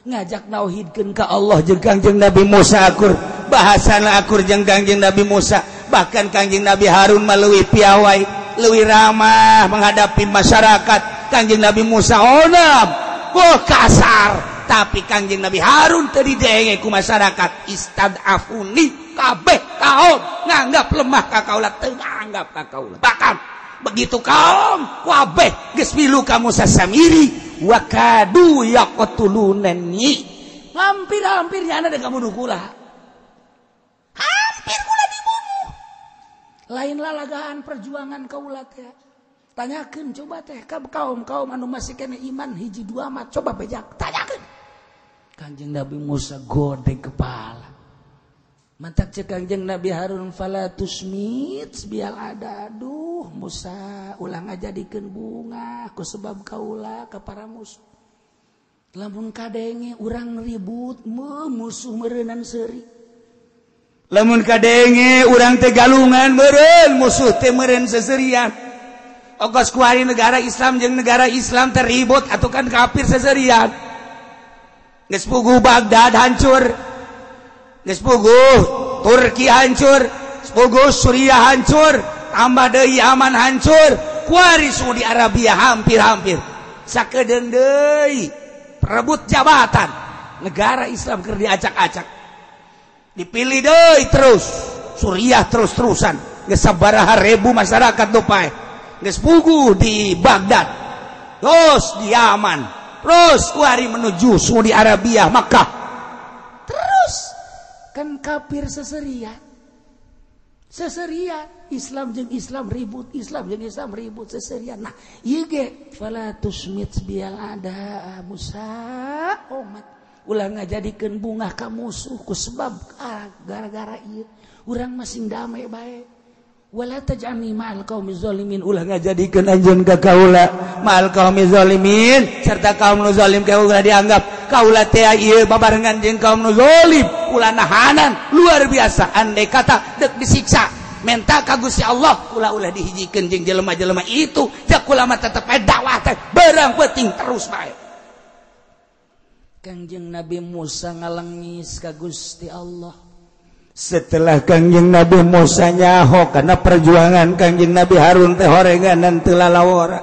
ngajak nauhidkeun ka Allah jeung Kanjeng Nabi Musa akur bahasana akur jeung Kanjeng Nabi Musa. Bahkan Kanjeng Nabi Harun mah leuwih piawai, leuwih ramah menghadapi masyarakat. Kanjeng Nabi Musa onam, oh kasar, tapi Kanjeng Nabi Harun teu didenge ku masyarakat. Istadafuni kabeh kaum nganggap lemah ka kaula teu nganggap ka kaula. Bahkan begitu kaum kabeh geus milu ka Musa Samiri wa kadu yaqtulunani. Hampir-hampir nyana deuk kabunuh kula. Hampir kula dibunuh. Lain lalagaan perjuangan kaula teh. Tanyakeun coba teh ka kaum-kaum anu masih kene iman hiji dua mah coba bejak tanyakeun. Kanjeng Nabi Musa godeg kepala. Mantak cek Kanjeng Nabi Harun fala tusmit bial ada aduh Musa ulah ngajadikeun bunga ku sebab kaula ka para musuh. Lamun kadenge urang ribut musuh meureunan seuri. Lamun kadenge urang teh galungan meureun musuh teh meureun seserian. Ogos kuari negara Islam jeung negara Islam teh ribut atuh kan kafir seserian. Geus puguh Baghdad hancur. Geus puguh Turki hancur, puguh Suriah hancur, tambah deui Yaman hancur, kuari Saudi Arabia hampir-hampir. Sakedeung deui perebut jabatan negara Islam keur diacak-acak. Dipilih deui terus Suriah terus-terusan geus sabaraha ribu masyarakat nu paeh geus puguh di Baghdad terus di Yaman terus kuari menuju Saudi Arabia Makkah terus Kan kafir seserian. Seserian Islam jeung Islam ribut, Islam jeung Islam ribut seserian. Nah, ieu ge fala tusmit bial ada Musa omat. Ulah ngajadikeun bungah ka musuh ku sebab gara-gara ieu urang masing damai bae. Wala taj'alni ma'al qaumi zalimin, ulah ngajadikeun anjeun ka kaula ma'al qaumi zalimin serta kaum nu zalim ka ulah dianggap kaula teh ieu babarengan jeung kaum nu zalim, ulah nahanan luar biasa andai kata deuk disiksa menta ka Gusti Allah ulah-ulah dihijikeun jeung jelema-jelema itu jak kula mah tetep dakwah teh barang penting terus bae. Kangjeng Nabi Musa ngalengis ka Gusti Allah. Setelah Kangjeng Nabi Musa nyaho karena perjuangan Kangjeng Nabi Harun teh horenganan teu lalawora.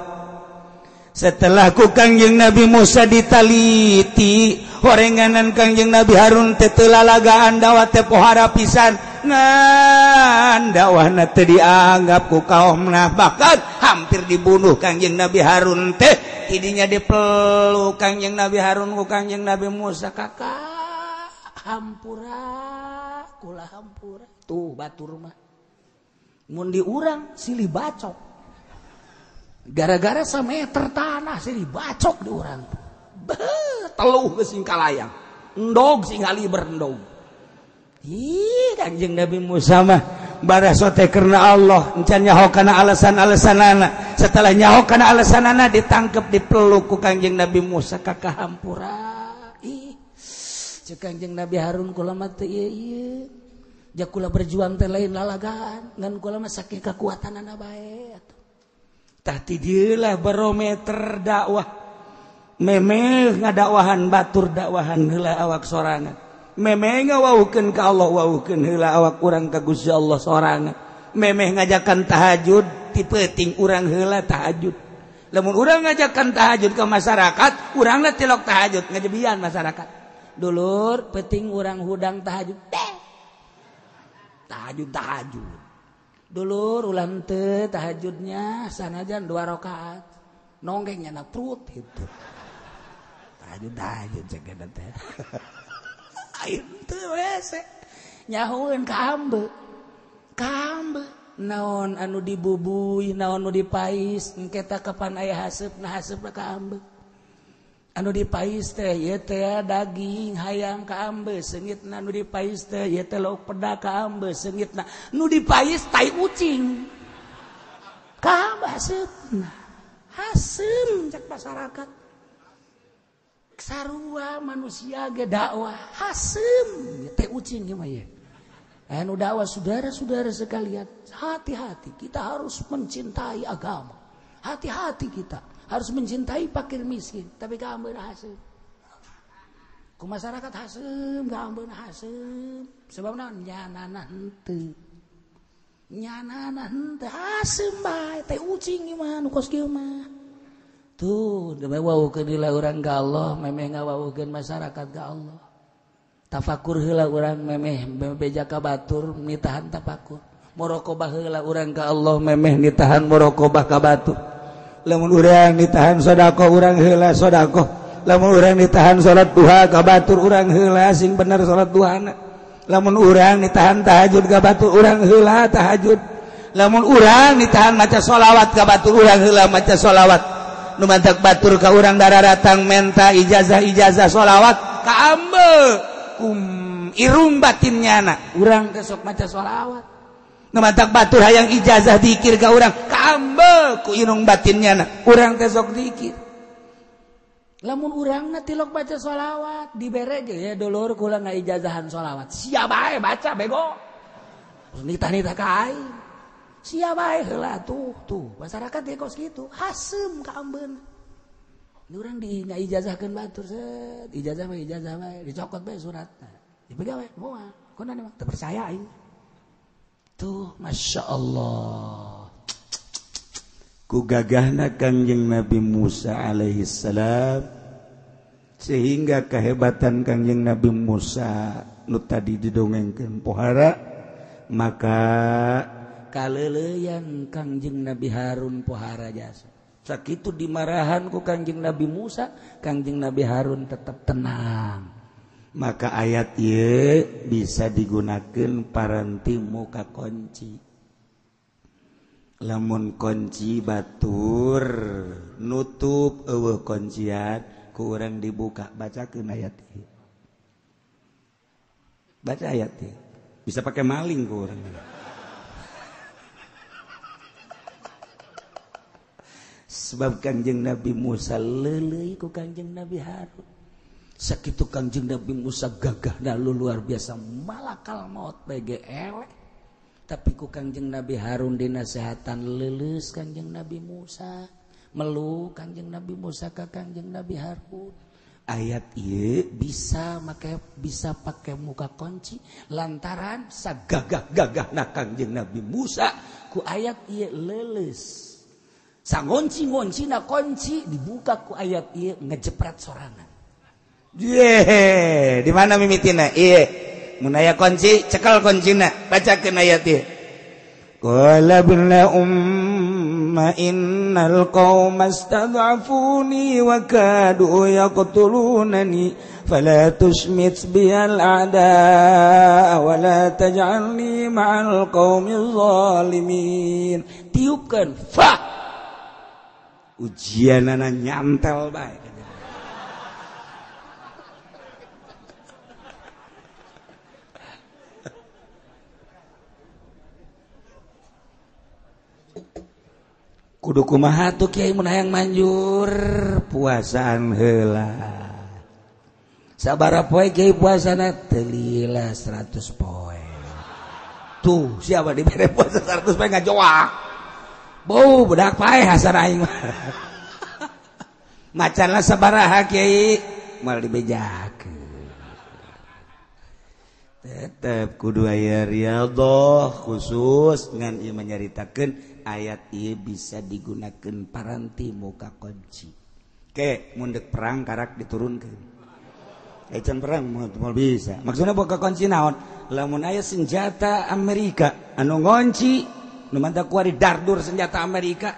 Setelah ku Kangjeng Nabi Musa ditaliti horenganan Kangjeng Nabi Harun teh teu lalagaan dakwah teh pohara pisan ngan dakwahna teu dianggap ku kaumna bahkan hampir dibunuh Kangjeng Nabi Harun teh. Idinya dipeluk Kangjeng Nabi Harun ku Kangjeng Nabi Musa, kakak hampura kula hampura tuh batur mah mun diurang silih bacok gara-gara sameter tanah silih bacok diurang beuh teluh geus sing kalayang endog sing haliber endog. Ih Kangjeng Nabi Musa mah baraso teh karena Allah encan nyaho kana alasan-alasanana. Setelah nyaho kana alasanana ditangkep dipeluk ku Kangjeng Nabi Musa kakak hampura. Ih cek Kangjeng Nabi Harun kula mah teu ieu ieu ja kula berjuang teh lain lalagaan ngan kula mah saking kekuatanana bae atuh. Tah ti dieu lah barometer dakwah. Memeh ngadakwahan batur dakwahan heula awak sorangan. Memeh ngawaukeun ka Allah waukeun heula awak urang ka Gusti Allah sorangan. Memeh ngajakan tahajud ti peuting urang heula tahajud. Lamun urang ngajakan tahajud ka masyarakat, urangna tilok tahajud ngajebian masyarakat. Dulur peuting urang hudang tahajud. Tahajud tahajud. Dulur ulah henteu tahajudnya sanajan 2 rakaat. Nonggeng nya perut gitu. Tahajud tahajud cek eta teh. Itu wese nyahueun ka ambe ka ambe naon anu dibubuy naon nu dipais engke ta kapan aya haseupna haseupna ka ambe anu dipais teh ieu teh daging hayang ka ambe seungitna nu dipais teh ieu teh lauk peda ka ambe seungitna nu dipais tai ucing ka ambe haseupna haseum cek masyarakat. Sarua manusia ge dakwah haseum teh ucing ieu mah ye. Anu dakwah saudara-saudara sekalian, hati-hati kita harus mencintai agama. Hati-hati kita harus mencintai fakir miskin, tapi ka ambeun haseum. Ku masyarakat haseum, ka ambeun haseum. Sebab naon nyanana henteu. Nyanana henteu haseum bae teh ucing ieu mah nu kos kieu mah. Tuh, demi wawukeun heula urang ka Allah, memeh ngawawukeun masyarakat ka Allah. Tafakur heula urang memeh beja ka batur nitahan tafakur. Muraqabah heula urang ka Allah memeh nitahan muraqabah ka batur. Lamun urang nitahan sedekah urang heula sedekah. Lamun urang nitahan salat duha ka batur urang heula sing bener salat duhana. Lamun urang nitahan tahajud ka batur urang heula tahajud. Lamun urang nitahan maca sholawat ka batur urang heula maca sholawat. Nu mantak batur ka urang dararatang menta ijazah-ijazah sholawat ka ambe kum irung batinnya na urang teh sok maca sholawat. Nu mantak batur hayang ijazah dikir ka urang ka ambe ku irung batinnya na urang teh sok dikir. Lamun urangna tilok baca sholawat dibere ge ya dulur kula ngaijazahan sholawat sia bae baca bego nitah-nitah ka aing. Sia bae heula tuh tuh masyarakat ge kos kitu haseum ka ambeun. Ini urang di ngaijazahkeun batur set ijazah mah ijazah bae dicokot bae suratna. Dipegang we moal kunaon mah teu percaya aing. Tuh Masya Allah. Ku gagahna Kangjeng Nabi Musa alaihi salam sehingga kehebatan Kangjeng Nabi Musa nu tadi didongengkeun pohara maka kaleleyan Kangjeng Nabi Harun pohara jasa. Sakitu dimarahan ku Kangjeng Nabi Musa, Kangjeng Nabi Harun tetap tenang. Maka ayat ieu bisa digunakan paranti muka kunci. Lamun kunci batur nutup eueuh kuncian ku urang dibuka, bacakeun ayat ieu. Baca ayat ieu. Bisa pakai maling ku urang. Sebab Kangjeng Nabi Musa leuleuy ku Kangjeng Nabi Harun. Sakitu Kangjeng Nabi Musa gagah lalu luar biasa malakal maut bege eleh. Tapi ku Kangjeng Nabi Harun dinasehatan leuleus Kangjeng Nabi Musa, melu Kangjeng Nabi Musa ka Kangjeng Nabi Harun. Ayat ieu bisa make bisa pakai muka kunci lantaran sagagah-gagahna Kangjeng Nabi Musa ku ayat ieu leuleus. Sangonci-ngoncina kunci dibuka ku ayat ieu ngejepret sorangan. Ye, di mana mimitina? Ieu. Mun aya kunci, cekel kuncina, bacakeun ayat ieu. Qala ibna umma innal qauma istad'afuni wa kadu yaqtulunani fala tushmit biyal a'daa wa la taj'alni ma'al qaumil zalimin. Tiupkeun fa ujianana nyantel bae. Kudu kumaha tuh kiai mun hayang manjur puasaan heula. Sabaraha poe kiai puasana teu lila 100 poe. Tuh siapa dibere puasa 100 poe ngajoak. Bau budak paeh hasan aing mah. Macanlah sabaraha kiai moal dibejakeun. Tetep kudu aya riyadhah khusus ngan ieu menyaritakeun ayat ieu bisa digunakan paranti muka kunci. Ke mun deuk perang karak diturunkeun. Ecan perang moal bisa. Maksudna boga kunci naon? Lamun aya senjata Amerika anu ngonci nu mantap kuari dardur senjata Amerika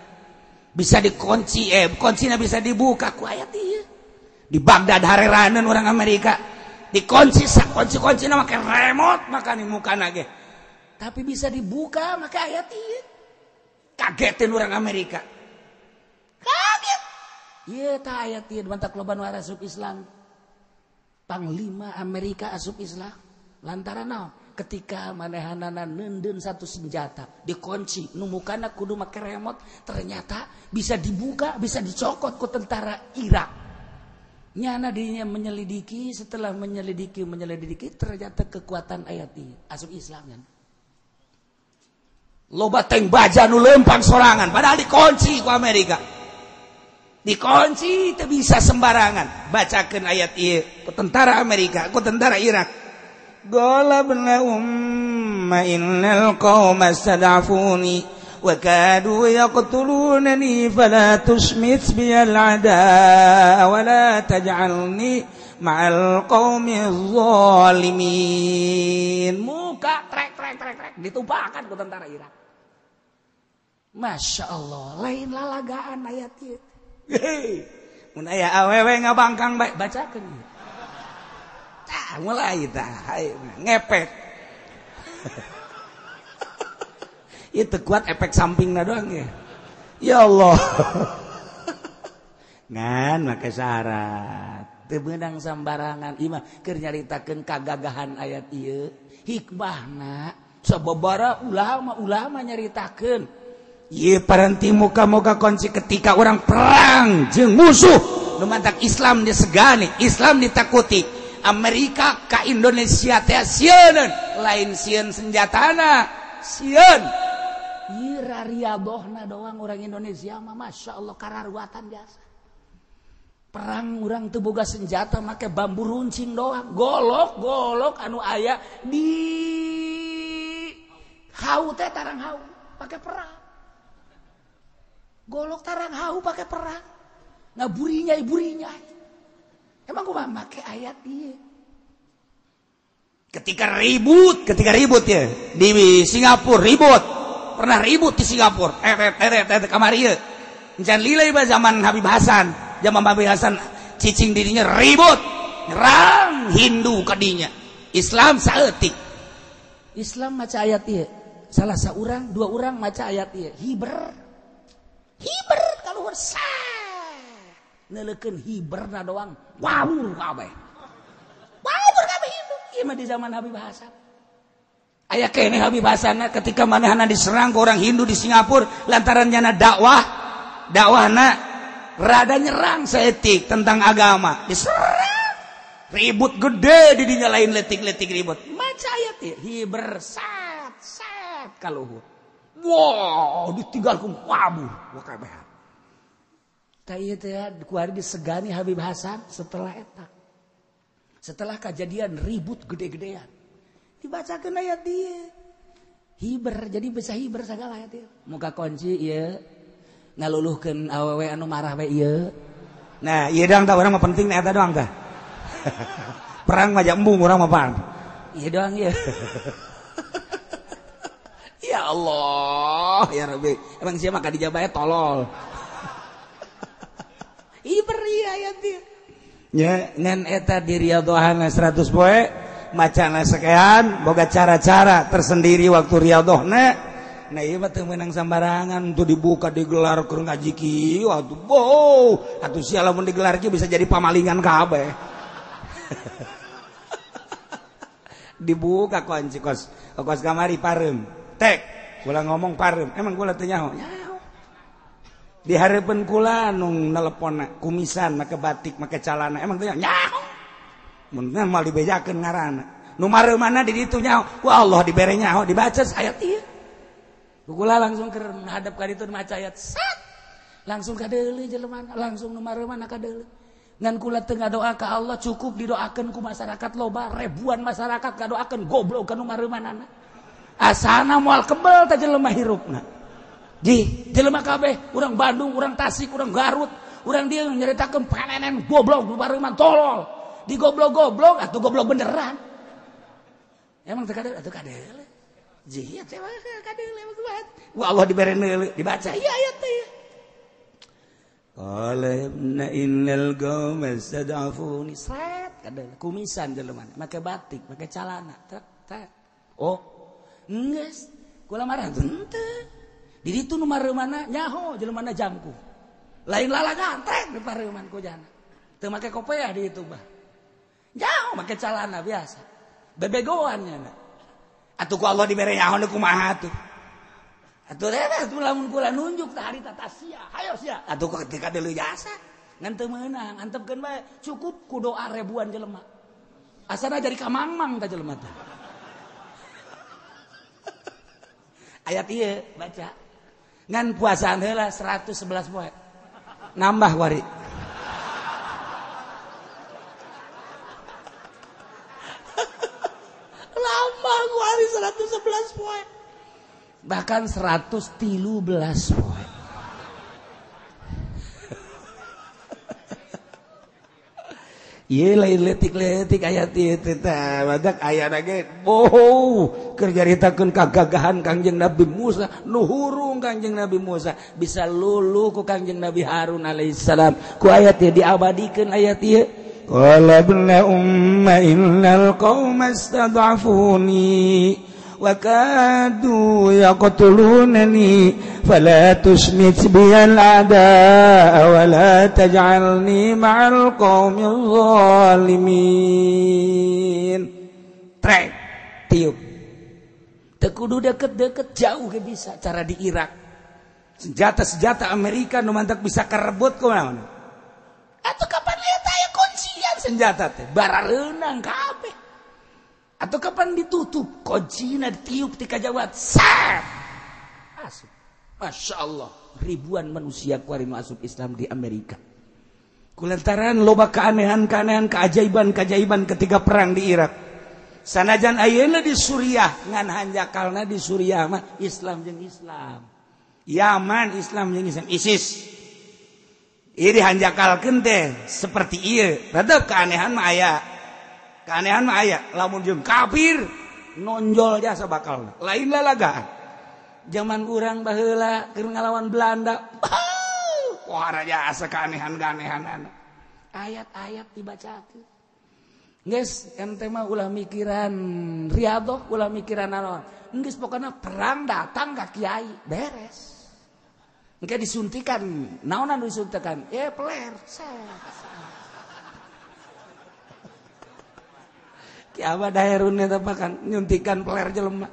bisa dikunci, kuncina bisa dibuka ku ayat ieu. Di Baghdad hareraneun urang Amerika dikunci sak kunci-kuncina make remote makane mukana ge. Tapi bisa dibuka make ayat ieu. Kagetin orang Amerika. Kaget. Ieu tah ayat ieu mantak loba nu asup Islam. Panglima Amerika asup Islam lantaran naon? Ketika manehanana neundeun satu senjata dikunci nu mukana kudu make remote, ternyata bisa dibuka, bisa dicokot ku tentara Irak. Nyana dirinya menyelidiki, setelah menyelidiki ternyata kekuatan ayat ini asup Islam kan. Loba tank baja nu lempang sorangan padahal dikunci ku Amerika. Dikunci teu bisa sembarangan. Bacakeun ayat ieu ku tentara Amerika, ku tentara Irak. Qala ibna umma innal qauma stad'afuni wa kadu yaqtulunani fala tushmit biyal a'daa wa la taj'alni ma'al qaumil zalimin. Muka trek trek trek trek ditumpakan ku tentara Irak. Masya Allah, lain lalagaan ayat ieu. Hei, mun aya awewe ngabangkang bae bacakeun. Tah mulai tah ngepek. Itu kuat efek sampingna doang ya. Ya Allah. Ngan make syarat. Teu meunang sambarangan ieu mah keur nyaritakeun kagagahan ayat ieu. Hikmahna sababara ulama-ulama nyaritakeun. Ieu paranti muka-muka kunci ketika orang perang jeung musuh nu mantak Islam disegani, Islam ditakuti. Amerika ka Indonesia teh sieun, lain sieun senjatana, sieun. Ieu rariadohna doang orang Indonesia mah Masya Allah kararuatan biasa. Perang urang teu boga senjata make bambu runcing doang, golok-golok anu aya di hau teh tarang hau pake perang. Golok tarang hau pake perang. Nah burinya burinya. Emang gua make ayat ieu. Ketika ribut ya di Singapura ribut. Pernah ribut di Singapura. Kamari ieu. Encan lila ieu zaman Habib Hasan. Zaman Habib Hasan cicing dirinya ribut. Nyerang Nyerang Hindu kadinya. Islam saeutik. Islam maca ayat ieu. Salah saurang, dua orang maca ayat ieu. Hiber. Hiber kaluhur sa. Neuleukeun hiberna doang. Wawur kabeh. Wawur kabeh Hindu. Ieu mah di zaman Habib Hasan. Aya keneh Habib Hasan ketika manehna diserang ku orang Hindu di Singapura lantaran nyana dakwah. Dakwahna rada nyerang saeutik tentang agama. Diserang. Ribut gede di dinya lain letik-letik ribut. Maca ayat ieu hiber sat sat kaluhur. Wow, ditinggalkeun wabur kabeh. Tah ieu teh ku ari disegani Habib Hasan setelah eta. Setelah kejadian ribut gede-gedean. Dibacakeun ayat ieu. Hiber jadi bisa hiber sagala ayat ieu. Muka kunci ieu ngaluluhkeun awewe anu marah we ieu. Nah, ieu doang tah urang mah penting eta doang tah. Perang mah embung urang mah pan. Ieu doang ieu. Ya Allah, ya Rabbi. Emang sia mah ka dijabae tolol. Ieu beri ayat ieu. Nya ngan eta di riyadhahna 100 poe macana sekean boga cara-cara tersendiri waktu riyadhahna. Nah ieu mah teu meunang sambarangan tuh dibuka digelar keur ngaji kieu atuh boh atuh sia lamun digelar kieu bisa jadi pamalingan kabeh. Dibuka kunci kos kos kamari pareum tek kula ngomong pareum emang kula teu nyaho nyaho di hareupeun kula nu neleponna kumisan make batik make calana emang teu nyaho mun moal dibejakeun ngaranna nu mareumanna di ditu nyaho ku Allah dibere nyaho dibaca ayat ieu kula langsung keur hadap ka ditu maca ayat sat langsung kadeuleu jelema langsung nu mareumanna kadeuleu ngan kula teu ngadoa ka Allah cukup didoakeun ku masyarakat loba ribuan masyarakat ngadoakeun goblok ka nu mareumanana asana moal kebel teh jelema hirupna ji jelema kabeh urang Bandung urang Tasik urang Garut urang dieu nyaritakeun panenen goblok nu mareuman tolol digoblok-goblok atuh goblok beneran emang teu kadeuleu atuh kadeuleu ji teh kadeuleu maksud wa Allah dibere neuleu dibaca ieu ayat teh. Qala ibna innal qauma stad'afuni sret kadal kumisan jelema make batik make calana tek tek oh geus kula marah henteu di ditu nu mareumana nyaho jelemana jangku lain lalagan trek di pareuman ku jana teu make kopeah di ditu bah nyaho make calana biasa bebegoan nya atuh ku Allah dibere nyaho nu kumaha atuh atuh teh lamun kula nunjuk tah harita sia hayo sia atuh ketika deuleu jasa ngan teu meunang antepkeun bae cukup ku doa ribuan jelema asana jadi kamangmang tah jelema teh ayat ieu baca ngan puasaan heula 111 poe nambah wari nambah wari 111 poe bahkan 113 poe. Ieu lain letik-letik ayat ieu teh tah badak ayana ge boh keur nyaritakeun kagagahan Kangjeng Nabi Musa nu hurung Kangjeng Nabi Musa bisa luluh ku Kangjeng Nabi Harun alaihissalam ku ayat ieu diabadikeun ayat ieu. Qala ibna umma innal qauma istad'afuni wa kadu yaqtulunani fala tusmit bi al-a'daa wa la taj'alni ma'al qaumil zalimin. Trek tiup teu kudu deket-deket jauh ge bisa cara di Irak senjata-senjata Amerika nu mantak bisa karebut kumaha atuh kapan eta aya kuncian senjata teh barareunang kabeh atau kapan ditutup kuncina ditiup ti kajawat sat asup. Masya Allah ribuan manusia kuari masuk Islam di Amerika kulantaran loba keanehan-keanehan keajaiban-keajaiban ketika perang di Irak sanajan ayeuna di Suriah ngan hanjakalna di Suriah mah Islam jeung Islam Yaman Islam jeung Islam ISIS ieu dihanjakalkeun teh seperti ieu tetep keanehan mah aya keanehan mah aya lamun jeung kafir nonjol jasa bakal lain lalagaan zaman urang baheula keur ngalawan Belanda pohara jasa keanehan-keanehan ayat-ayat dibacakeun. Geus ente mah ulah mikiran riadoh, ulah mikiran naon. Geus pokona perang datang ka kiai, beres. Engke disuntikan, naonan disuntikan? Peler. Ki abah daerun eta kan nyuntikan peler jelema.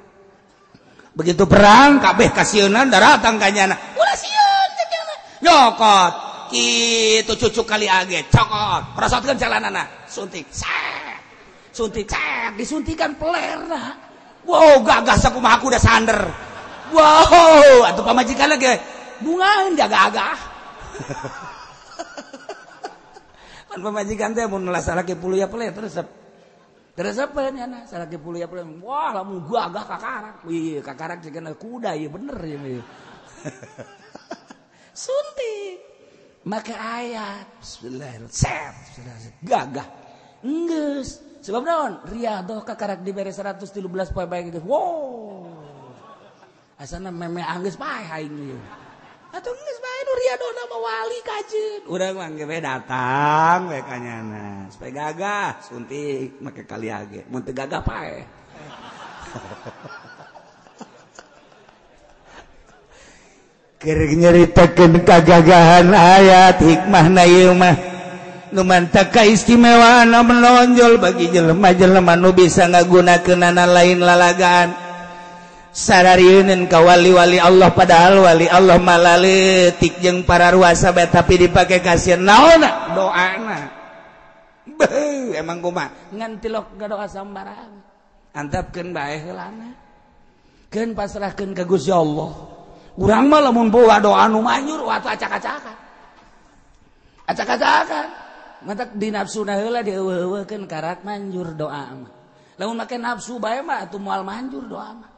Begitu perang kabeh kasieunan daratang ka nyana. Ulah sieun cek nyana. Nyokot kitu cucu kali age cokot, prosotkeun jalanana, suntik. Set. Suntik, set, disuntikan pelerna. Wow, gagah sakumaha kuda sander. Wow, atuh pamajikan lagi bungaeun gagah-gagah. Pan pamajikan teh mun salaki puluh ya peler terus terus apa nyana salaki puluh ya peler. Wah, lamun gagah kakarak. Wih, kakarak jeung kuda ieu bener ieu. Suntik. Maka ayat bismillahirrahmanirrahim. Gagah. Enggeus. Sebab naon? Riadoh kakarak dibere 113 poe bae geus. Wow. Asana meme anggeus pae aing ieu. Atuh geus bae nu riadohna mah wali kajeun. Urang mah ge datang we ka nyana. Supaya gagah suntik make kali age. Mun teu gagah pae. Keur nyaritakeun kagagahan ayat hikmahna ieu mah. Nu mantap kaistimewaan menonjol bagi jelema-jelema nu bisa ngagunakeunana lain lalagaan. Sararieuneun ka wali-wali Allah padahal wali Allah malaletik jeung para ruasa bae tapi dipake kasieun naonna doana. Beuh emang kumaha ngan tilok gadoa sambarang. Antapkeun bae heulana. Keun pasrahkeun ka Gusti Allah. Urang mah lamun boga doa nu manjur atuh acak-acakan. Acak-acakan. Mantak di nafsuna heula dieuweuh-euweuhkeun karak manjur doa mah. Lamun make nafsu bae mah atuh moal manjur doa mah.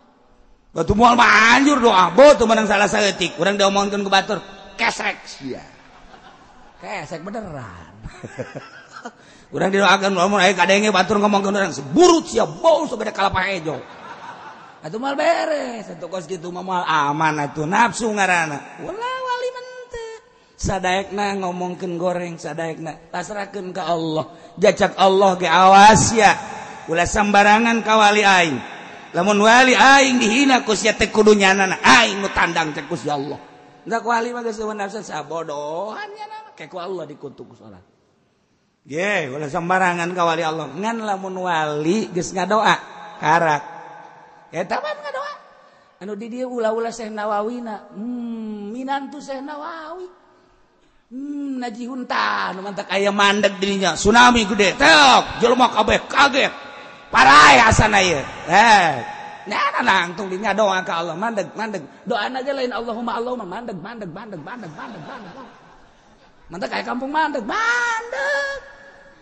Batu moal manjur doa, bo teu meunang salah saeutik. Urang diomongkeun ku batur, kesek sia. Kesek beneran. Urang didoakeun lamun aya kadenge batur ngomongkeun urang seburut sia bau sagede kalapa hejo. Atuh moal beres, atuh kos kitu mah moal aman atuh nafsu ngaranna. Ulah wali mente. Sadaekna ngomongkeun goreng sadaekna pasrahkeun ka Allah. Jacak Allah ge awas ya. Ulah sambarangan ka wali aing. Lamun wali aing dihina ku sia teh kudu nyanana aing nu tandang cek Gusti Allah. Enggak wali mah geus nafsu sabodohan nya mah ku Allah dikutuk ku salat. Ye, ulah sambarangan ka wali Allah. Ngan lamun wali geus ngadoa karak. Eta mah ngadoa. Anu di dieu ulah-ulah Syekh Nawawina. Minantu Syekh Nawawi. Najihun tah nu mantak aya mandeg dirinya tsunami gede. Tek, jelema kabeh kaget. Parai asana ieu. Nah, langsung dinya doa ka Allah mandeg mandeg. Doana ge lain Allahumma Allahumma mandeg mandeg mandeg mandeg mandeg mandeg. Mantak aya kampung mandeg mandeg.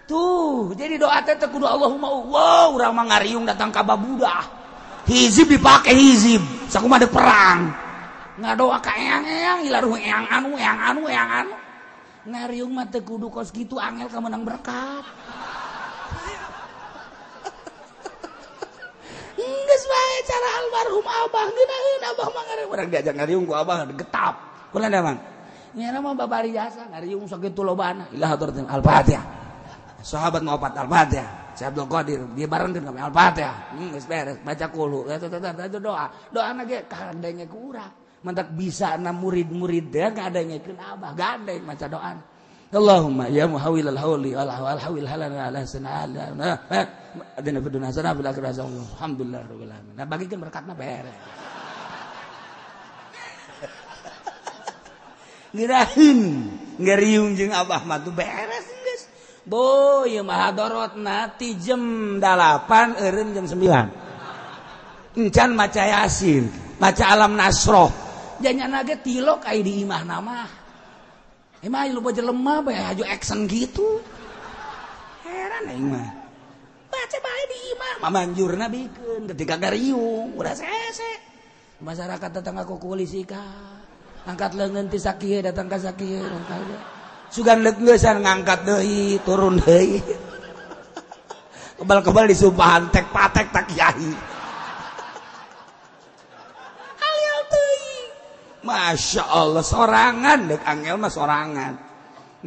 Tuh, jadi doa teh teu kudu Allahumma wow, urang mah ngariung datang ka babudah. Hizib dipake hizib, sakumaha deuk perang. Ngadoa ka eyang-eyang, ilaruh eyang anu, eyang anu, eyang anu. Ngariung mah teu kudu kos kitu angel ka menang berkat. Geus bae cara almarhum abah ngeunaheun abah mah ngariung. Urang diajak ngariung ku abah getap. Kulan da Mang? Nyana mah babari jasa ngariung sakitu lobana. Ila hadratin Al-Fatihah. Sahabat mau opat Al-Fatihah. Syekh Abdul Qadir dia barengkeun kami Al-Fatihah. Geus beres baca qulu. Itu doa. Doana ge kadenge ku urang. Mantak bisa na murid-murid teh ngadengekeun abah, gandeng maca doana. Allahumma ya muhawilal hauli wal hawil halana ala sanala. Adina fid dunya hasanah fil akhirati hasanah. Alhamdulillah rabbil alamin. Nah bagikeun berkatna beres. Ngiraheun ngariung jeung abah mah tuh beres geus. Bo ieu mah hadorotna ti jam 8 eureun jam 9. Encan maca Yasin, maca Alam Nasroh. Janyana ge tilok ai di imahna mah. Emang lu baca lemah bae haju action gitu. Heran aing mah. Baca bae di imah, mamanjurna bikeun ketika gariung, udah sese. Masyarakat datang ka polisi ka. Angkat leungeun ti sakieu datang ka sakieu. Sugan leungeusan ngangkat deui, turun deui. Kebal-kebal disumpahan tek patek tak kiai. Alial teuing. Masya Allah sorangan dek angel mah sorangan.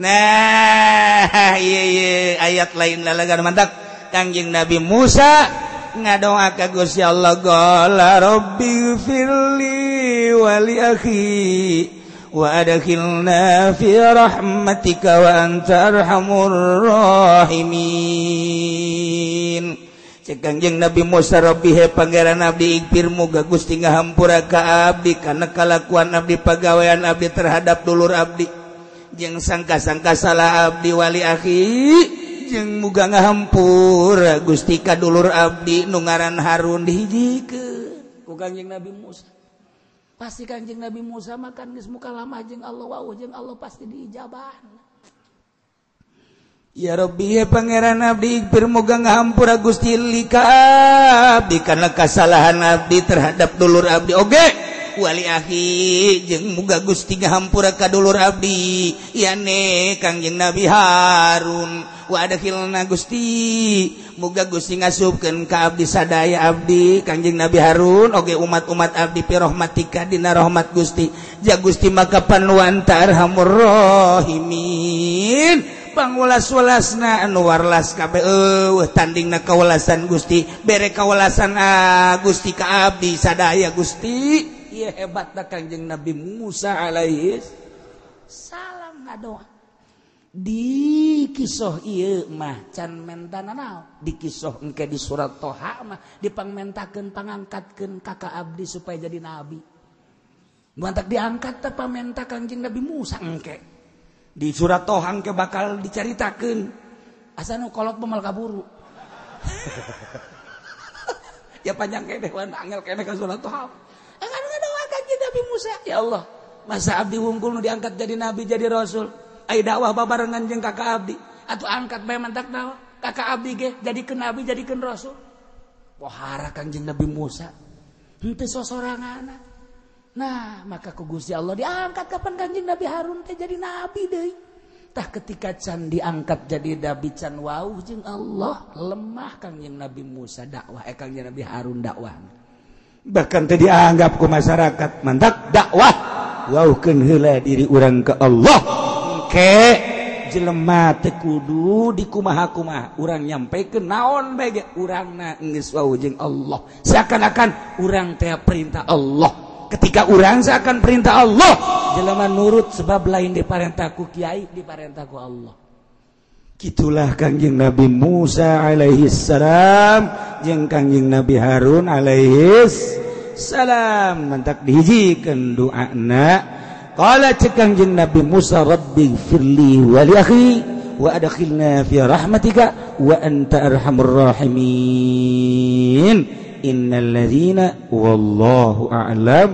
Nah, iya ayat lain lalagan mantap. Kangjeng Nabi Musa ngadoa ka Gusti Allah, qala rabbi firli wa li akhi wa adkhilna fi rahmatika wa anta arhamur rahimin. Cek Kangjeng Nabi Musa, rabbi he pangeran abdi, ikfir muga Gusti ngahampura ka abdi kana kalakuan abdi, pagawean abdi terhadap dulur abdi, jeung sangka-sangka salah abdi, wali akhi jeung muga ngahampura Gusti ka dulur abdi nu ngaran Harun. Dihijikeun ku Kangjeng Nabi Musa. Pasti Kangjeng Nabi Musa makan geus mukalamah jeung Allah, wau jeung Allah pasti diijabah. Ya Rabbi ya pangeran abdi, ikfir muga ngahampura Gusti li ka abdi kana kasalahan abdi terhadap dulur abdi oge, wali akhi jeung muga Gusti ngahampura ka dulur abdi yane Kangjeng Nabi Harun, wa adkhilna Gusti muga Gusti ngasupkeun ka abdi sadaya abdi Kangjeng Nabi Harun oge umat-umat abdi fi rahmatika dina rahmat Gusti, ja Gusti maka panuan arhamur rahimin. Pangulas-ulasna anu warlas kabeh eueuh tandingna kawelasan Gusti, bere kawelasan Gusti ka abdi sadaya Gusti. Ieu hebatna Kangjeng Nabi Musa alaihi salam ngadoa. Di kisoh ieu mah can mentana naon, di kisoh engke di surat Toha mah dipangmentakeun pangangkatkeun kakak abdi supaya jadi nabi. Mantak diangkat teh pamenta Kangjeng Nabi Musa engke. Di surat Toha engke bakal dicaritakeun. Asa nu kolot pemal kaburu. Ya panjang keneh wan angel keneh ka surat Toha. Akan ngadoa Kangjeng Nabi Musa, ya Allah, masa abdi wungkul nu diangkat jadi nabi jadi rasul. Ai dakwah babarengan jeung kakak abdi, atuh angkat bae mantak naon kakak abdi ge jadikeun nabi jadikeun rasul. Pohara Kangjeng Nabi Musa henteu sosoranganna. Nah, maka ku Gusti Allah diangkat kapan Kangjeng Nabi Harun teh jadi nabi deui. Tah ketika can diangkat jadi nabi can wauh jeung Allah, lemah Kangjeng Nabi Musa dakwah, Kangjeng Nabi Harun dakwah. Bahkan teh dianggap ku masyarakat mantak dakwah wauhkeun heula diri urang ke Allah. Ke jelema teu kudu dikumaha-kumaha, urang nyampekeun naon bae ge urangna geus wauh jeung Allah. Seakan-akan urang teh perintah Allah. Ketika urang seakan perintah Allah, jelema nurut sebab lain diparentah ku kiai, diparentah ku Allah. Kitulah Kangjeng Nabi Musa alaihi salam jeung Kangjeng Nabi Harun alaihi salam mantak dihijikeun doana. Qala cek Kangjeng Nabi Musa, rabbi firli wa li akhi wa adkhilna fi rahmatika wa anta arhamur rahimin. Innal ladzina wallahu a'lam.